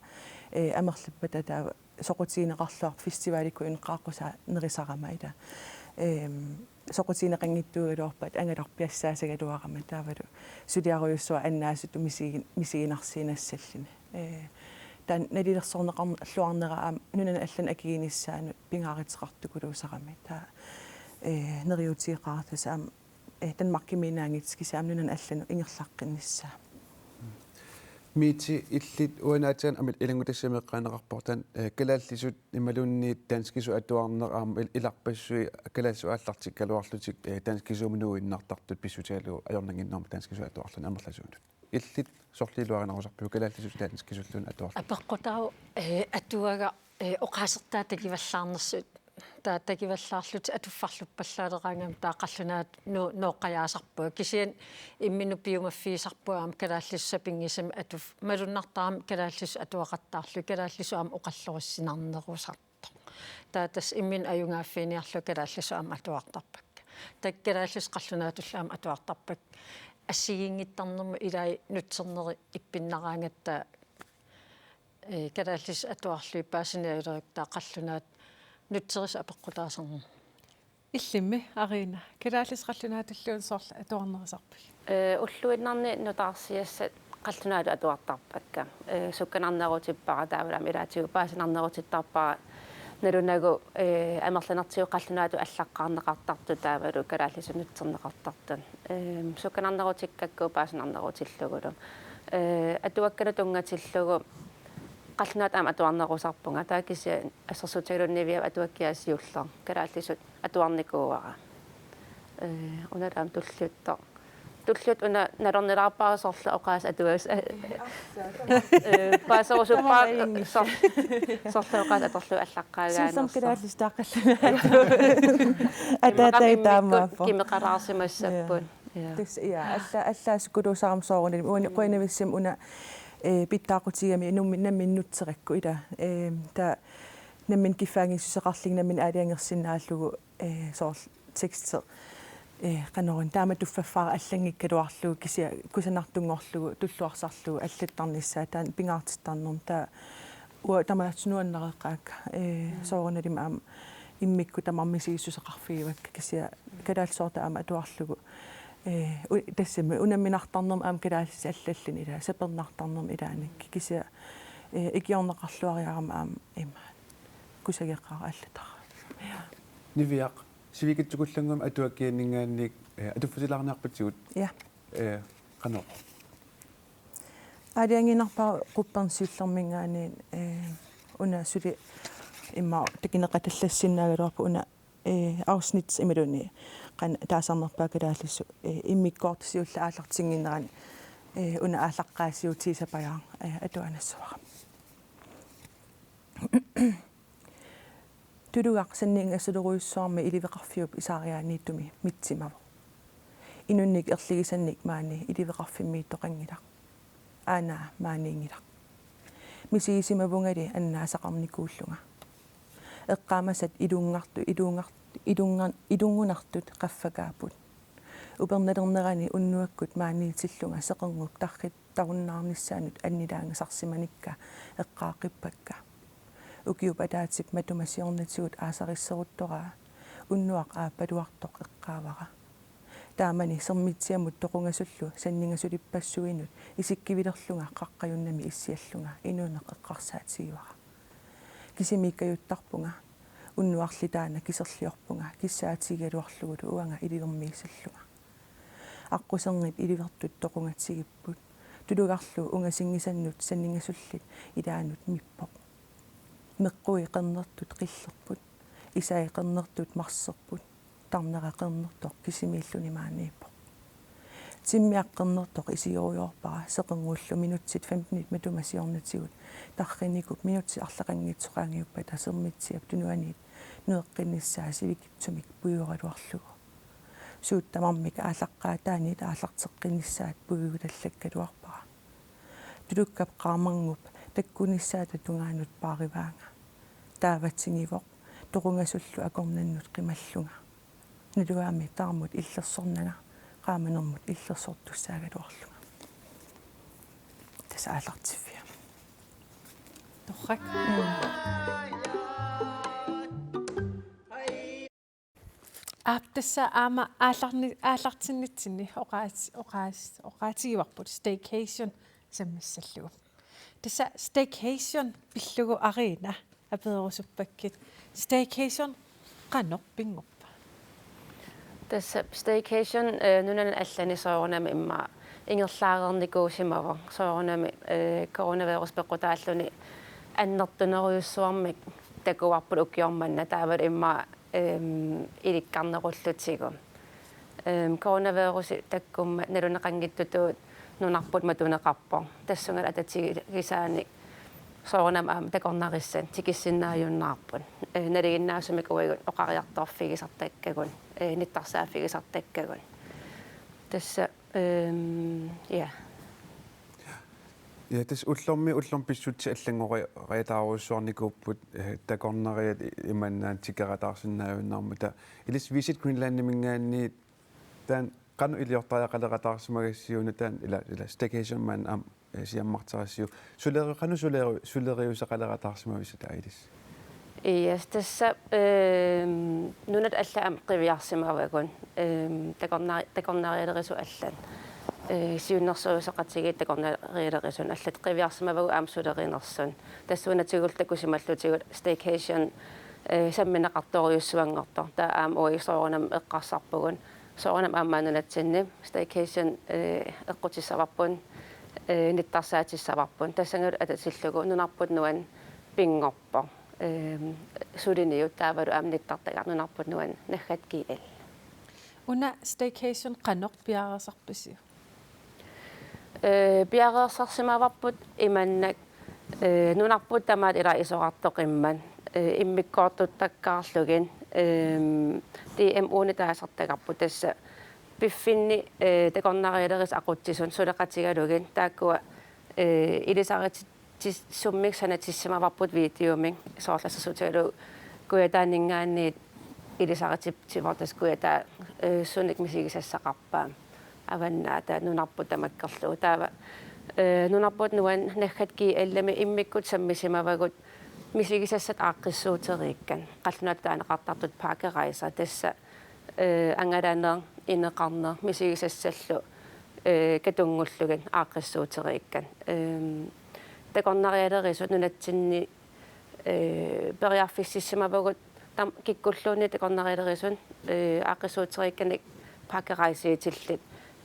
ee, amerlappata taava soqutigineqarluarpoq festivalikkut ineqaaqqusaa nerisarama ila. Ehm, soqutigineqanngitsuugaluarpat angalarpiassaasagaluarama taavalu suliarujussuaq annaasutut misigi-, misiginarsiinassalluni. Eh, taanna nalilersorneqarluarnera aamma nunanut allanut akiginissaanut pingaaruteqartukuluusarami. Taava, eh, neriuutigeqaartut aamma, eh, Danmarkimiinnaanngitsoq kisianni aamma nunanut allanut ingerlaqqinnissaa. Miiti, illit uani aatsaat aamma ilanngutassiami eqqaaneqarpoq taanna, eh, kalaallisut imaluunniit danskisut atuarneq aamma il-, ilarpassui kalaallisut aallartikkaluarlutik, eh, danskisuumik nuuinnartartut pissutigalugu ajornannginnermik danskisut atuarluni amerlasuunut. Illit sorliiluarinerusarpiuk kalaallisut danskisulluunniit atuarlutit? Apeqqutaavoq, eh, atuagaq, eh, oqaasertaat takivallaarnersut, taava takivallaarlutik atuffarluppallaaleraangami taava qallunaatut nu-, nooqqajaasarpunga. Kisianni imminut piumaffigisarpunga aamma kalaallisut sapinngisamik atuf-, malunnartarami kalaallisut atuaqattaarlugit, kalaallisut aamma oqallorissinarnerusartoq. Taava tassa imminut ajugaaffiiniarlunga kalaallisut aamma atuartarpakka. Taakku kalaallisut qallunaatullu aamma atuartarpakka. Assigiinngittarnermut ilai nutserneri ippinnaraangatta, eh, kalaallisut atuarlugit paasinialerukku taava qallunaat nutserisut apeqqutaasarnermut. Illimmi, Arina, kalaallisut qallunaatulluunniit soorlu atuarnerusarpigit? Eh, ulluinnarni nutaarsiassat qallunaatut atuartarpakka. Eh, sukkanarnerutippara taavalu aamma ilaatigut paasinarnerutittarpara nalunagu, eh, amerlanertigut qallunaatut allaqqaarneqartartut taavalu kalaallisut nutserneqartartut. Eh, sukkanarnerutikkakku paasinarnerutillugulu. Eh, atuakkanut tunngatillugu qallunaatut aamma atuarnerusarpunga. Taava kisianni assersuutigalugu Niviap atuakkiaa siulleq kalaallisut atuarnikuuara. Eh, una aamma tulliuttoq. Tulliuttoq una nalornilaarpara soorlu oqaaseq atuas-, eh, paaserusuppara. Tamarmi ajunngillat. Soor-, soorlu oqaaseq atorlugu allaqqaagaannersoq. Siullermik kalaallisut taaqqallugu. Ataataga taamaappoq. Kimeqalaarsimassapput. Ja. Ja. Tassa, ja, alla-, allaasukuluusarami soorunami. Uani, qujanavissumik una, eh, pitsaaqutigigami nummi-, nammineq nutserakku ila. Eh, taava nammineq kiffaanngissuseqarluni nammineq aalajangersinnaallugu, eh, soorlu teksti, eh, qanoruna taama tuffaffaara allanngikkaluarlugu kisianni kusanartunngorlugu tulluarsarlugu allattarnissaa taanna pingaartittarnermi taava uanga tamaasa nuannareqaakka, eh, soorunalimi aamma immikkut tamarmik misigissuseqarfigivakka kisianni kalaallisoortut aamma atuarlugu, eh, u-, tassami unamminartarnermi aamma kalaallisut allalluni ila sapernartarnermi ilaanni kisianni, eh, ikiorneqarluariarama aamma ima kusageqaara allatara. Niviaq, sivikitsukullannguamik atuakkianinngaanniit, eh, atuffutilaarniarpatsigut? Ja. Eh, qanoq? Aalajangiinnarpara qupperneq siullerminngaanniit, eh, una suli immaqa takuneqatallassinnaagaluarpoq una, eh, afsnit imaluunniit qanoq taasarnerpaat kalaallisut, eh, immikkoortut siulliit aallartinnginneranni, eh, una aallaqqaasiutigisapajaaq, eh, atuanassavara. Tulugaq sanningasorujussuarmik iliveqarfiup isaariaaniittumi mitsimavoq. Inunnik erligisannik maani iliveqarfimmiittoqanngilaq. Aana maaniinngilaq. Misigisimavungali annaasaqarnikuullunga. Eqqaamasat ilungartu-, ilungar-, ilunga-, ilunngunartut qaffakaapput. Upernalernerani unnuakkut maaniitillunga seqernup tarrit- tarunnaarnissaanut annilaangasarsimanikka eqqaaqqippakka. Ukiup ataatsip matuma siornatigut aasarisseruttoraa unnuaq aappaluartoq eqqaavara. Taamani Sermitsiamut toqungasullu sanningasulippassuinut isikkivilerlunga qaqqajunnami issiallunga inuuneq eqqarsaatigivara. Kisimiikkajuttarpunga, unnuarli taanna kiserliorpunga kissaatigigaluarlugulu uanga ilivermiisillunga. Aqquserngit ilivertut toqungatigipput. Tulugarlu ungasinngisannut sanningasullit ilaannut mippoq. Meqqui qernertut qillerput. Isai qernertut marserput. Tarnera qernertoq kisimiilluni maaniippoq. Timmiaq qernertoq isigorujoorpara seqernullu minutsit femtenit matuma siornatigut tarrinikup minutsit arlaqanngitsoq qaangiuppata Sermitsiap tunuaniit nueqqinnissaa sivikitsumik puigoraluarlugu. Suut tamarmik aallaqqaataaniit aallarteqqinnissaat puigutallakkaluarpara. Tulukkap qaamarngup takkunissaata tungaanut paarivaanga. Taava tingivoq toqungasullu akornannut qimallunga. Nalugaami taarmut illersornanga qaamanermut illersortussaagaluarlunga. Tassa aallartiffia. Torrak. Mm. Aap, tassa aamma aallarni-, aallartinnitsinni oqaas-, oqaas-, oqaatigivarput staycation sammissallugu. Tassa staycation pillugu Arina apererusuppakkit. Staycation qanoq pinngorpa? Tassa staycation, eh, nunani allani soorunami immaqa ingerlaareernikuusimavoq. Soorunami, eh, coronavirus peqqutaalluni annertunerujussuarmik takuarput ukioq manna, taavalu immaqa, ehm, ilikkarnerullutigu. Ehm, coronavirusi takkummat naluneqanngitsutut nunarput matuneqarpoq. Tassunga atatigisaanik soorunami aamma takornarissat tikissinnaajunnaarput. Eh, nalinginnaasumik uagut oqariartorfigisartakkagut, eh, nittarsaaffigisartakkagut. Tassa, ehm, ja. Ja, tassa ullormi, ullormi pissutsit allanngoriataarujussuarnikuupput, eh, takornariat i-, imannaat tikerataarsinnaajunnaarmata. Ilissi Visit Greenlandiminngaanniit taanna qanoq iliortariaqalerataarsimagassiuk, taanna ila, ila staycation maanna aamma, eh, siammarterassiuk. Suleri-, qanoq suleri-, suleriuseqalerataarsimavisiuk taava ilissi? Yes, tassa, ehm, nunat allat aamma qiviarsimavagut, ehm, takornari-, takornarialerisut allat. Eh, siunnersuisoqatigiit takornarialerisut allat qiviarsimavagut aamma sulerinersunik. Tassuunatigullu takusimallutigu staycation, eh, sammineqartorujussuanngortoq. Taava aamma uagut soorunami eqqarsarpugut. Soorunami aamma nunatsinni staycation, eh, eqqutissavarput, eh, nittarsaatissavagut. Tassanngalu atatillugu nunarput nuanni pinngorpoq. Ehm, suliniut taavalu aamma nittartagaq nunarput nuanni naggat G L. Una staycation qanoq piareersarpisiuk? Eh, piareersarsimavarput imannak, eh, nunarput tamaat ilaa isorartoqimmat, eh, immikkoortuttakkaarlugit, ehm, D M U-ni taasartagarput tassa piffinni, eh, takornarialerisut aqutsisut suleqatigalugit taakkua, eh, ilisaritit- tis-, summik sanatissimavarput videomik, soorlu assersuutigalugu Kujataaninngaanniit ilisarititsivoq tassa Kujataa, eh, sunik misigisassaqarpa. Avannaata nunarput tamakkerlugu. Taava, eh, nunarput nuanni naggat G L-imi immikkut sammisimavagut misigisassat aaqqissuuteriikkat. Qallunaatut taaneqartartut pakkerejser tassa eh, angalaneq, ineqarneq, misigisassallu, eh, katunngullugit aaqqissuuteriikkat. Ehm, takornarialerisut nunatsinni, eh, periarfississimavagut tam-, kikkulluunniit takornarialerisut, eh, aaqqissuuteriikkanik pakkerejsiitillit,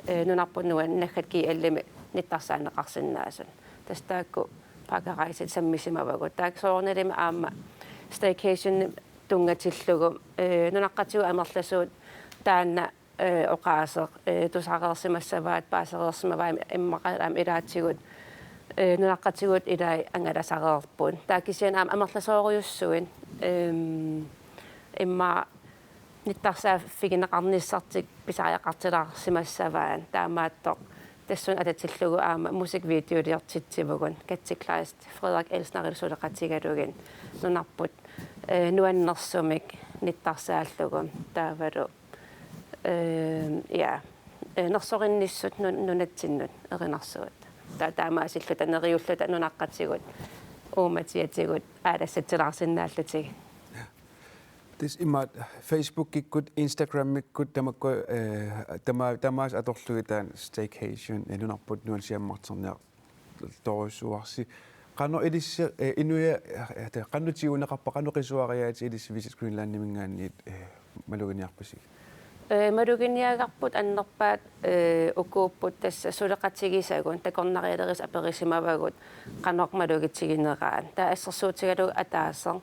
eh, nunarput nuanni naggat G L-imi nittarsaaneqarsinnaasut. Tassa taakku pakkerejsit sammisimavagut. Taakku soorunalimi aamma staycation tunngatillugu, eh, nunaqqatigut amerlasuut taanna, eh, oqaaseq, eh, tusareersimassavaat, paasereersimavaat immaqa aamma ilaatigut, eh, nunaqqatigut ilai angalasareerput. Taava kisianni aamma amerlasoorujussuit, ehm, immaqa nittarsaaffigineqarnissartik pisariaqartilaarsimassavaat taamaattoq. Tassuuna atatillugu aamma musikvideoliortitsivugut Katze Kleist Frederik Elsnerillu suleqatigalugit nunarput, eh, nuannersumik nittarsaallugu taavalu, eh, ja, eh, nersorinissut nun-, nunatsinnut erinarsuat. Ta-, taamaasilluta neriulluta nunaqqatigut uummatiatigut aalassatsilaarsinnaallutigit. Tassa imaat Facebookikkut, Instagramikkut, tamakku, eh, tama-, tamaasa atorlugit taanna staycation, eh, nunarput nuanni siammarterniartorujussuarsi. Qanoq ilissi, eh, inuia, eh, te-, qanoq tiguneqarpa, qanoq qisuariaatit ilissi Visit Greenlandiminngaanniit, eh, maluginiarpisigit? Eh, maluginiagarput annerpaat, eh, ukuupput tassa suleqatigisagut, takornarialerisut aperisimavagut, qanoq malugitigineraat. Taava assersuutigalugu ataaseq,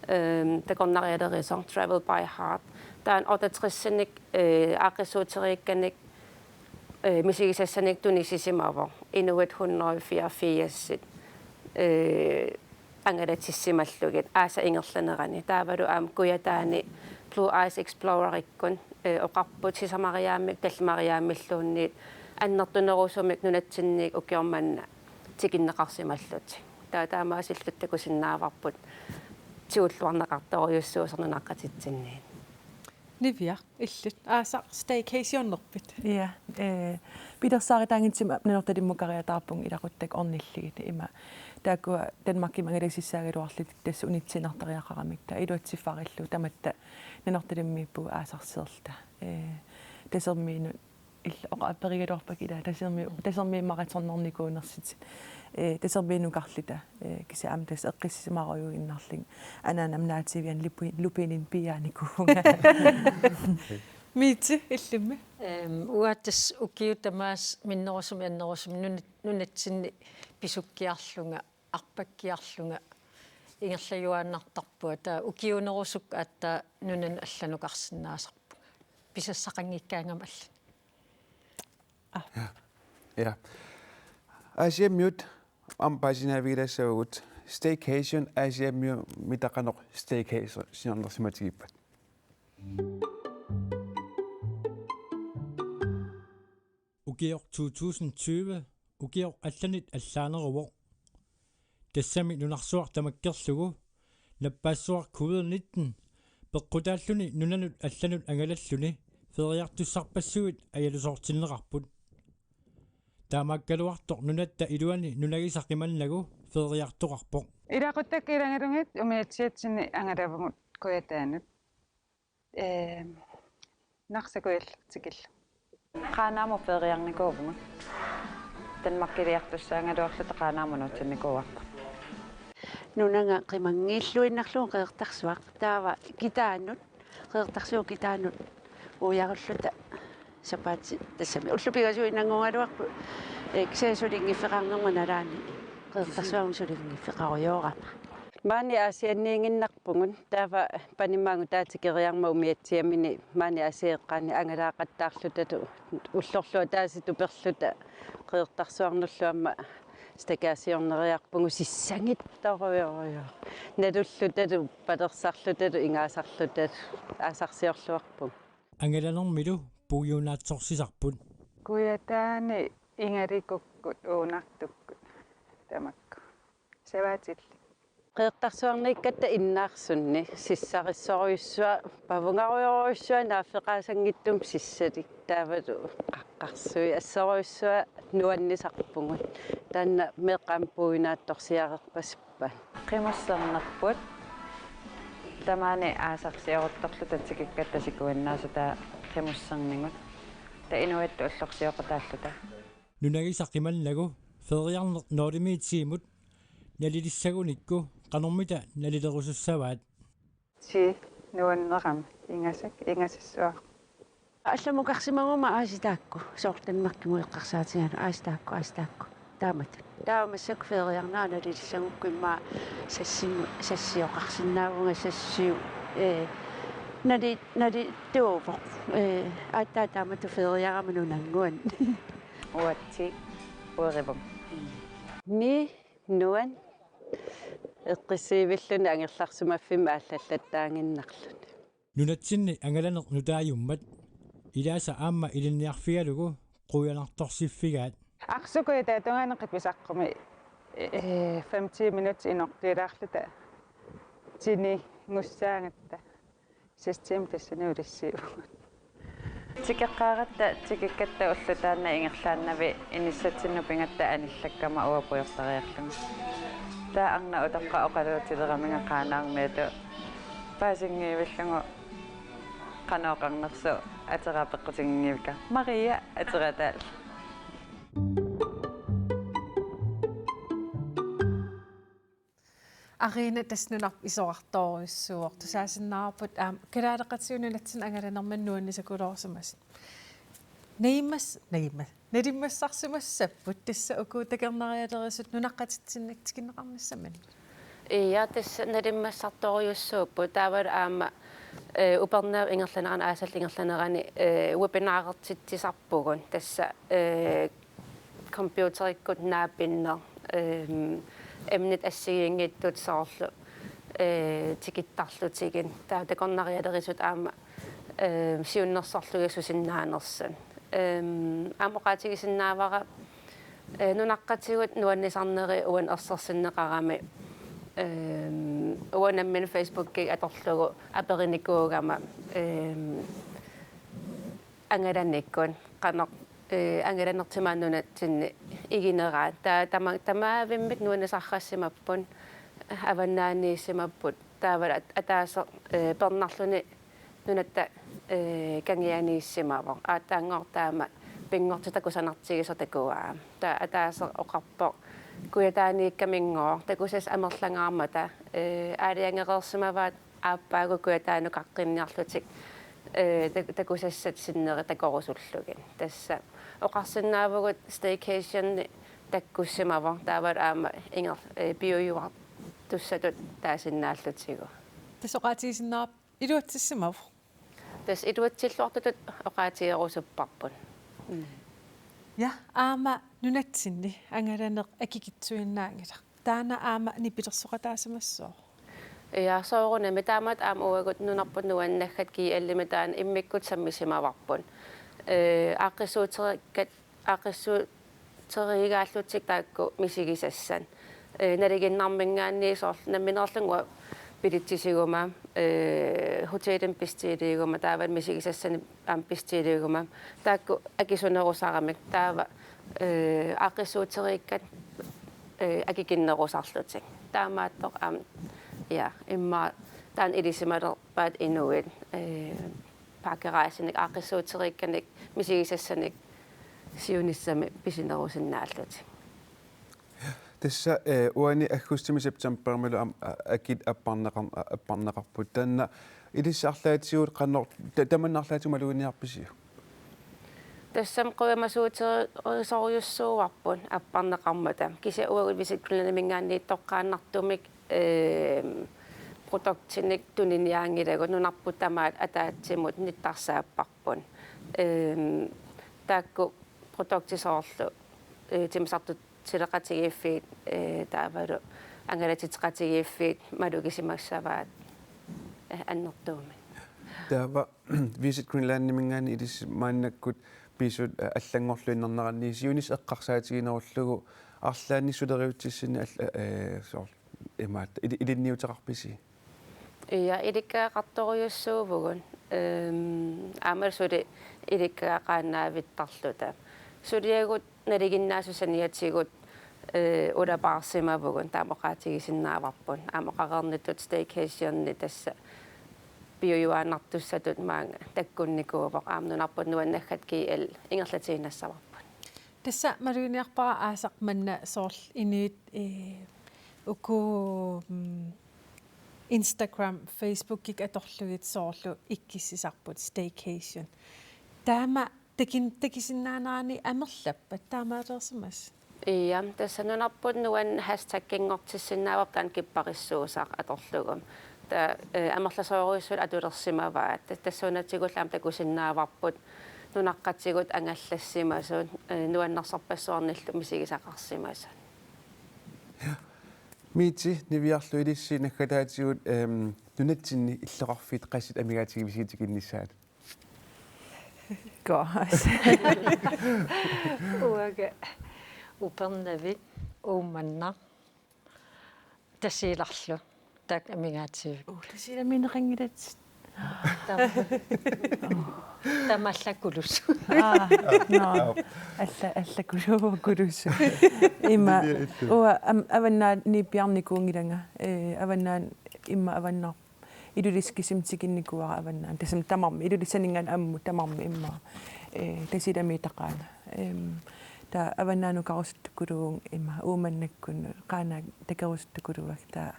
ehm, takornarialerisoq Travel by Heart. Taanna otteogtresinik, eh, aaqqissuuteriikkanik, eh, misigisassanik tunisisimavoq. Inuit hundrede fireogfirsit, eh, angalatissimallugit aasap ingerlanerani. Taavalu aamma Kujataani Blue Ice Explorerikkut, eh, oqarput sisamariaammik tallimariaammilluunniit annertunerusumik nunatsinniit ukioq manna tikinneqarsimallutik. Taava taamaasilluta takusinnaavarput tigulluarneqartorujussuusoq nunaqqatitsinniit. Niviaq, illit aasaq staycationerpit? Ja, eh, pilersaarutaanngitsumik Nanortalimmukareertarpunga ilaquttakka ornillugit. Ima taakkua Danmarkimut angalasussaagaluarlutik tassa unitsiinnartariaqaramikku, taava iluatsiffarillugu tamatta Nanortalimmiippugut aasarsiorluta. Eh, Tasermiinut il-, oqa aperigaluarpakka ilaa Tasermi-, Tasermiit maratonernikuunersutit. Eh, Tasermiinnukarluta, eh, kisianni aamma tassa eqqissisimaarujuinnarlunga anaanama naativiani lupi-, lupinini piiaanikuuvunga. Miiti, illimmi? Ehm, uanga tassa ukiut tamaasa minnerusumik annerusumik nunat-, nunatsinni pisukkiarlunga, arpakkiarlunga ingerlajuaannartarpunga. Taava ukiuunerusukkut aatsaat nunanut allanukarsinnaasarpunga. Pisassaqanngikkaangama allani. Ah. Ja. Ja. Aasiammiut aamma paasinavigilaassavugut, staycation Aasiammiut, mita qanoq staycationersimatigippat? Ukioq to tusind tyve, ukioq allanit allaaneruvoq. Tassami nunarsuaq tamakkerlugu, nappaassuaq covid nitten, peqqutaalluni nunanut allanut angalalluni, feriartussarpassuit ajalusoortinneqarput. Taamaakkaluartoq nunatta iluani nunagisaq qimannagu feriartoqarpoq. Ilaquttakka ilagalugit umiatsiatsinni angalavugut Kujataanut. Ehm, Narsaq Kujalleq tikillugu. Qaanaamut feriarnikuuvugut. Danmarkiliartussaagaluarluta Qaanaamut nuutsinnikuuarput. Nunanga qimanngiilluinnarlugu Qeqertarsuaq. Taava Kitaanut, Qeqertarsuup Kitaanut uiarulluta sapaatip tassami. Ullut pingasuinnannguugaluarput, eh, kisianni sulinngiffeqarnerma nalaani. Qeqertarsuarmi sulinngiffeqarujoorama. Maani Aasianniiginnarpugut, taava panimaagut taava tikeriarmat umiatsiamini maani Aasiaat eqqaani angalaaqattaarlutatu ullorlu ataaseq tuperluta Qeqertarsuarnullu aamma staycationeriarpugut, sissangittorujorujor. Nalullutatu, palersarlutatu, ingaasarlutatu, aasarsiorluarpugut. Angalanermilu puiunaatsorsisarput. Kujataani ingalikukkut uunartukkut tamakku. Savaatillit. Qeqertarsuarniikkatta innaarsunni sissarissorujussuaq, pavungarujorujussuaq naaffeqaasanngitsumik sissalik, taavalu qaqqarsuit assorujussuaq nuannisarpugut. Taanna meeqqat aamma puiunaatsorsiareerpasippaat. Qimussernerput tamaani aasarsioruttorluta tikikkatta sikuinnaasutaa qimussernigut. Taava inuiattut ullorsioqataalluta. Nunagisaq qimannagu feriarneq nulimmiitigut nalilissagunikku qanormita nalilerusussavaat? Ti nuannerami ingasak-, ingasassuaq. Allamukarsimaguma aasiit taakku, soorlu Danmarkimut eqqarsaatigalugu aasiit taakku, aasiit taakku. Taamatut. Taava massakkut feriarnera nalilissagukku immaqa sassim-, sassioqarsinnaavunga, sassiu-, eh, nali-, nalittuuvoq. Eh, aatsaat taamatut feriarama nunannguani. Uatsi uerivum. Ni nuan eqqissiivilluni angerlarsimaffimmi aallallattaaginnarluni. Nunatsinni angalaneq nutaajummat ilaasa aamma ilinniarfigalugu qujanartorsiffigaat. Arsuk Kujataata tungaanut qipisaqqumi, eh, fem-ti minutsit inortuilaarluta tinigussagatta. Seks timer tassani ulissiivugut. Tikeqqaaratta tikikkatta ulloq taanna ingerlaannavik inissatsinnut pigatta anillakkama uanga pujortariarlunga. Taava arnaq utoqqaq oqaluutileramiga Qaanaarmiittoq paasinngilluinnarlugu qanoq oqarnersoq ateraa peqqutiginngikkaa. Maria aterataal. Arina tassa nunarput isorartorujussuuvoq. Tusaasinnaavarput aamma kalaaleqatigut nunatsinni angalanermini nuannisakuluusimasut. Nalimmas-, nalimma-, nalimmassarsimassapput tassa uku takornarialerisut nunaqqatitsinnit tikinneqarnissaminnik. Ja, tassa nalimmassartorujussuupput. Taavalu aamma, eh, upernaap ingerlanerani, aasallu ingerlanerani, eh, webinarertitsisarpugut. Tassa, eh, computerikkut naapinneq, ehm, emnit assigiinngitsut soorlu, eh, tikittarlutigit. Taava takornarialerisut aamma, eh, siunnersorlugit susinnaanersut. Ehm, aamma oqaatigisinnaavara, eh, nunaqqatigut nuannisarneri uani ersersinneqarami Ehm, uanga nammineq Facebookikkut atorlugu aperinikuugama, ehm, angalanikkut qanoq, eh, angalanertimaat nunatsinni igineraat. Taava tama-, tamaavimmik nuannisarsimapput, avannaaniissimapput. Taava at-, ataaseq, eh, pernarluni nunatta, eh, kangianiissimavoq. Aatsaanngortaama pinngortitaq kusanartigisoq takuaa. Taava ataaseq oqarpoq: Kujataaniikkaminngooq, takusassat amerlangaarmata, eh, aalajangereersimavaat aappaagu Kujataanut qaqqinniarlutik, eh, tak-, takusassat sinneri takorusullugit. Tassa oqarsinnaavugut staycation takkussimavoq, taavalu aamma inger-, eh, piujuartussatut taasinnaallugu. Tassa oqaatigisinnaa- Iluatsissimavoq. Tassa iluatsilluartutut oqaatigerusupparput. Mm. Ja, aamma nunatsinni angalaneq akikitsuinnaanngilaq. Taanna aamma nipilersoqataasimassooq. Ja, soorunami taamatut aamma uagut nunarput nuannaggat G L-imi taanna immikkut sammisimavarput. Eh, aaqqissuuteriikkat aaqqissuuteriigaallutik taakku misigisassat. Eh, nalinginnarmiingaanniit soorlu nammineerlunga billetsisiguma, eh, hotelimi bestilliguma, taava misigisassanik aamma bestilliguma. Taakku akisunerusaramik, taava, eh, aaqqissuuteriikkat, eh, akikinnerusarlutik. Taamaattoq aamma, ja, immaqa taanna ilisimalerpaat inuit, eh, pakkerejsinik, aaqqissuuteriikkanik, misigisassanik siunissami pisinerusinnaallutik. Tassa, eh, uani aggustimi septemberimilu am-, a-, akit apparneqar-, a-, apparneqarput. Taanna ilissi arlaatigut qanoq, ta-, tamanna arlaatigut maluginiarpisiuk? Tassami qujamasuuterisorujussuuarput apparneqarmata. Kisianni uagut Visit Greenlandimiingaanniit toqqaannartumik, eh, produktinik tuniniaanngilagut, nunarput tamaat ataatsimut nittarsaapparput. Ehm, taakku produktit soorlu, eh, timmisartuutileqatigiiffiit, eh, taavalu angalatitseqatigiiffiit malugisimassavaat, eh, annertuumik. Taava Visit Greenlandimiingaanniit ilissi maannakkut pisut, eh, allanngorluinnarneranni siunissaq eqqarsaatiginerullugu arlaannik suleriutsissinni all-, eh, soorlu imaattoq ili-, ilinniuteqarpisi? Ja, ilikkagaqartorujussuuvugut. Ehm, aamma suli ilikkagaqaannaavittarluta. Suliagut nalinginnaasut saniatigut, eh, ulapaarsimavugut, taama oqaatigisinnaavarput. Aamma oqareernittut staycationi tassa piujuaannartussatut maanga takkunnikuuvoq, aamma nunarput nuannaggat G L ingerlatiinnassavarput. Tassa maluginiarpara aasaq manna soorlu inuit, eh, uku, mm, Instagram, Facebookikkut atorlugit soorlu ikkissisarput staycation. Taama takin-, takusinnaanerani amerlappat taamaaliorsimasut? Ja, tassa nunarput nuann hashtagginngortissinnaavarput taanna kipparissuusaq atorlugu. Taava, eh, amerlasoorujussuit atulersimavaat. Ta-, tassuunatigullu aamma takusinnaavarput nunaqqatigut angallassimasut, eh, nuannersorpassuarnillu misigisaqarsimasut. Ja. Miiti Niviarlu, ilissi naggataatigut, ehm, nunatsinni illoqarfiit qassit amigaatigivisiuk tikinnissaanut? Gosh. Uanga Upernavik, Uummannaq, Tasiilarlu, taakku amigaatigaakka. Uu, Tasiilamiinneqanngilatit. Tam-, taamaallakulusu. Aa, no. Alla-, allakuluuvukulus. Ima, Niviarlu. Uanga am-, Avannaaniit piarnikuunngilanga. Eh, Avannaani immaqa Avannaarput. Ilulissat kisimik tikinnikuuara Avannaani. Tassami tamarmik, Ilulissaniingaanniit ammut tamarmik immaqa. Eh, Tasiilamiitaqaanga. Ehm, taava Avannaanukarusuttukuluuvunga immaqa Uummannakkunnut, Qaanaaq takerusuttukuluakka, taava,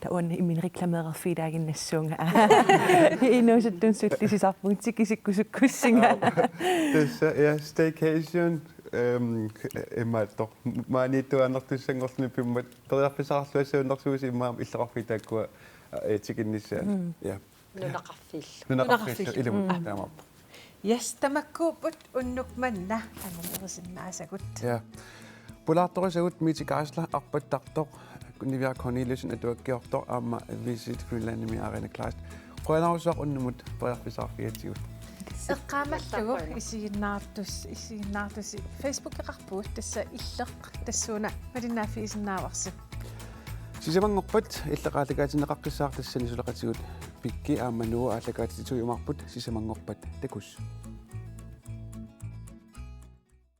taava uannut imminut reklameererfigilaaginnassuunga. Inuusuttunut sullisisarpunga tikisikkusukkussinga. Tassa, ja, staycation, ehm, imaattoq. Maaniittuaannartussanngorluni pimmat periarfissaqarluassagunarsuusi immaqa illoqarfiit taakkua, eh, tikinnissaat. Mm. Ja. Nunaqarfiillu. Nunaqarfiillu, Nunaqarfiillu. Ilumut, mm, taamaappoq. Yes, tamakkuupput unnuk manna anguniarisinnaasagut. Ja. Pulaartorisagut Miiti Geisler arpattartoq, Niviaq Korneliussen atuakkiortoq aamma Visit Greenlandimi Arena Kleist. Qujanarsuaq unnumut periarfissaqarfigigatsigut. Eqqaamallugu isiginnaartus-, isiginnaartusi Facebookeqarpugut, tassa Illeq, tassuuna malinnaaffigisinnaavarsi. Sisamanngorpat illit aallakaatinneqaqqissaartassani suleqatigut Pikki aamma Noah aallakaatitut jumaarput. Sisamanngorpat takuss.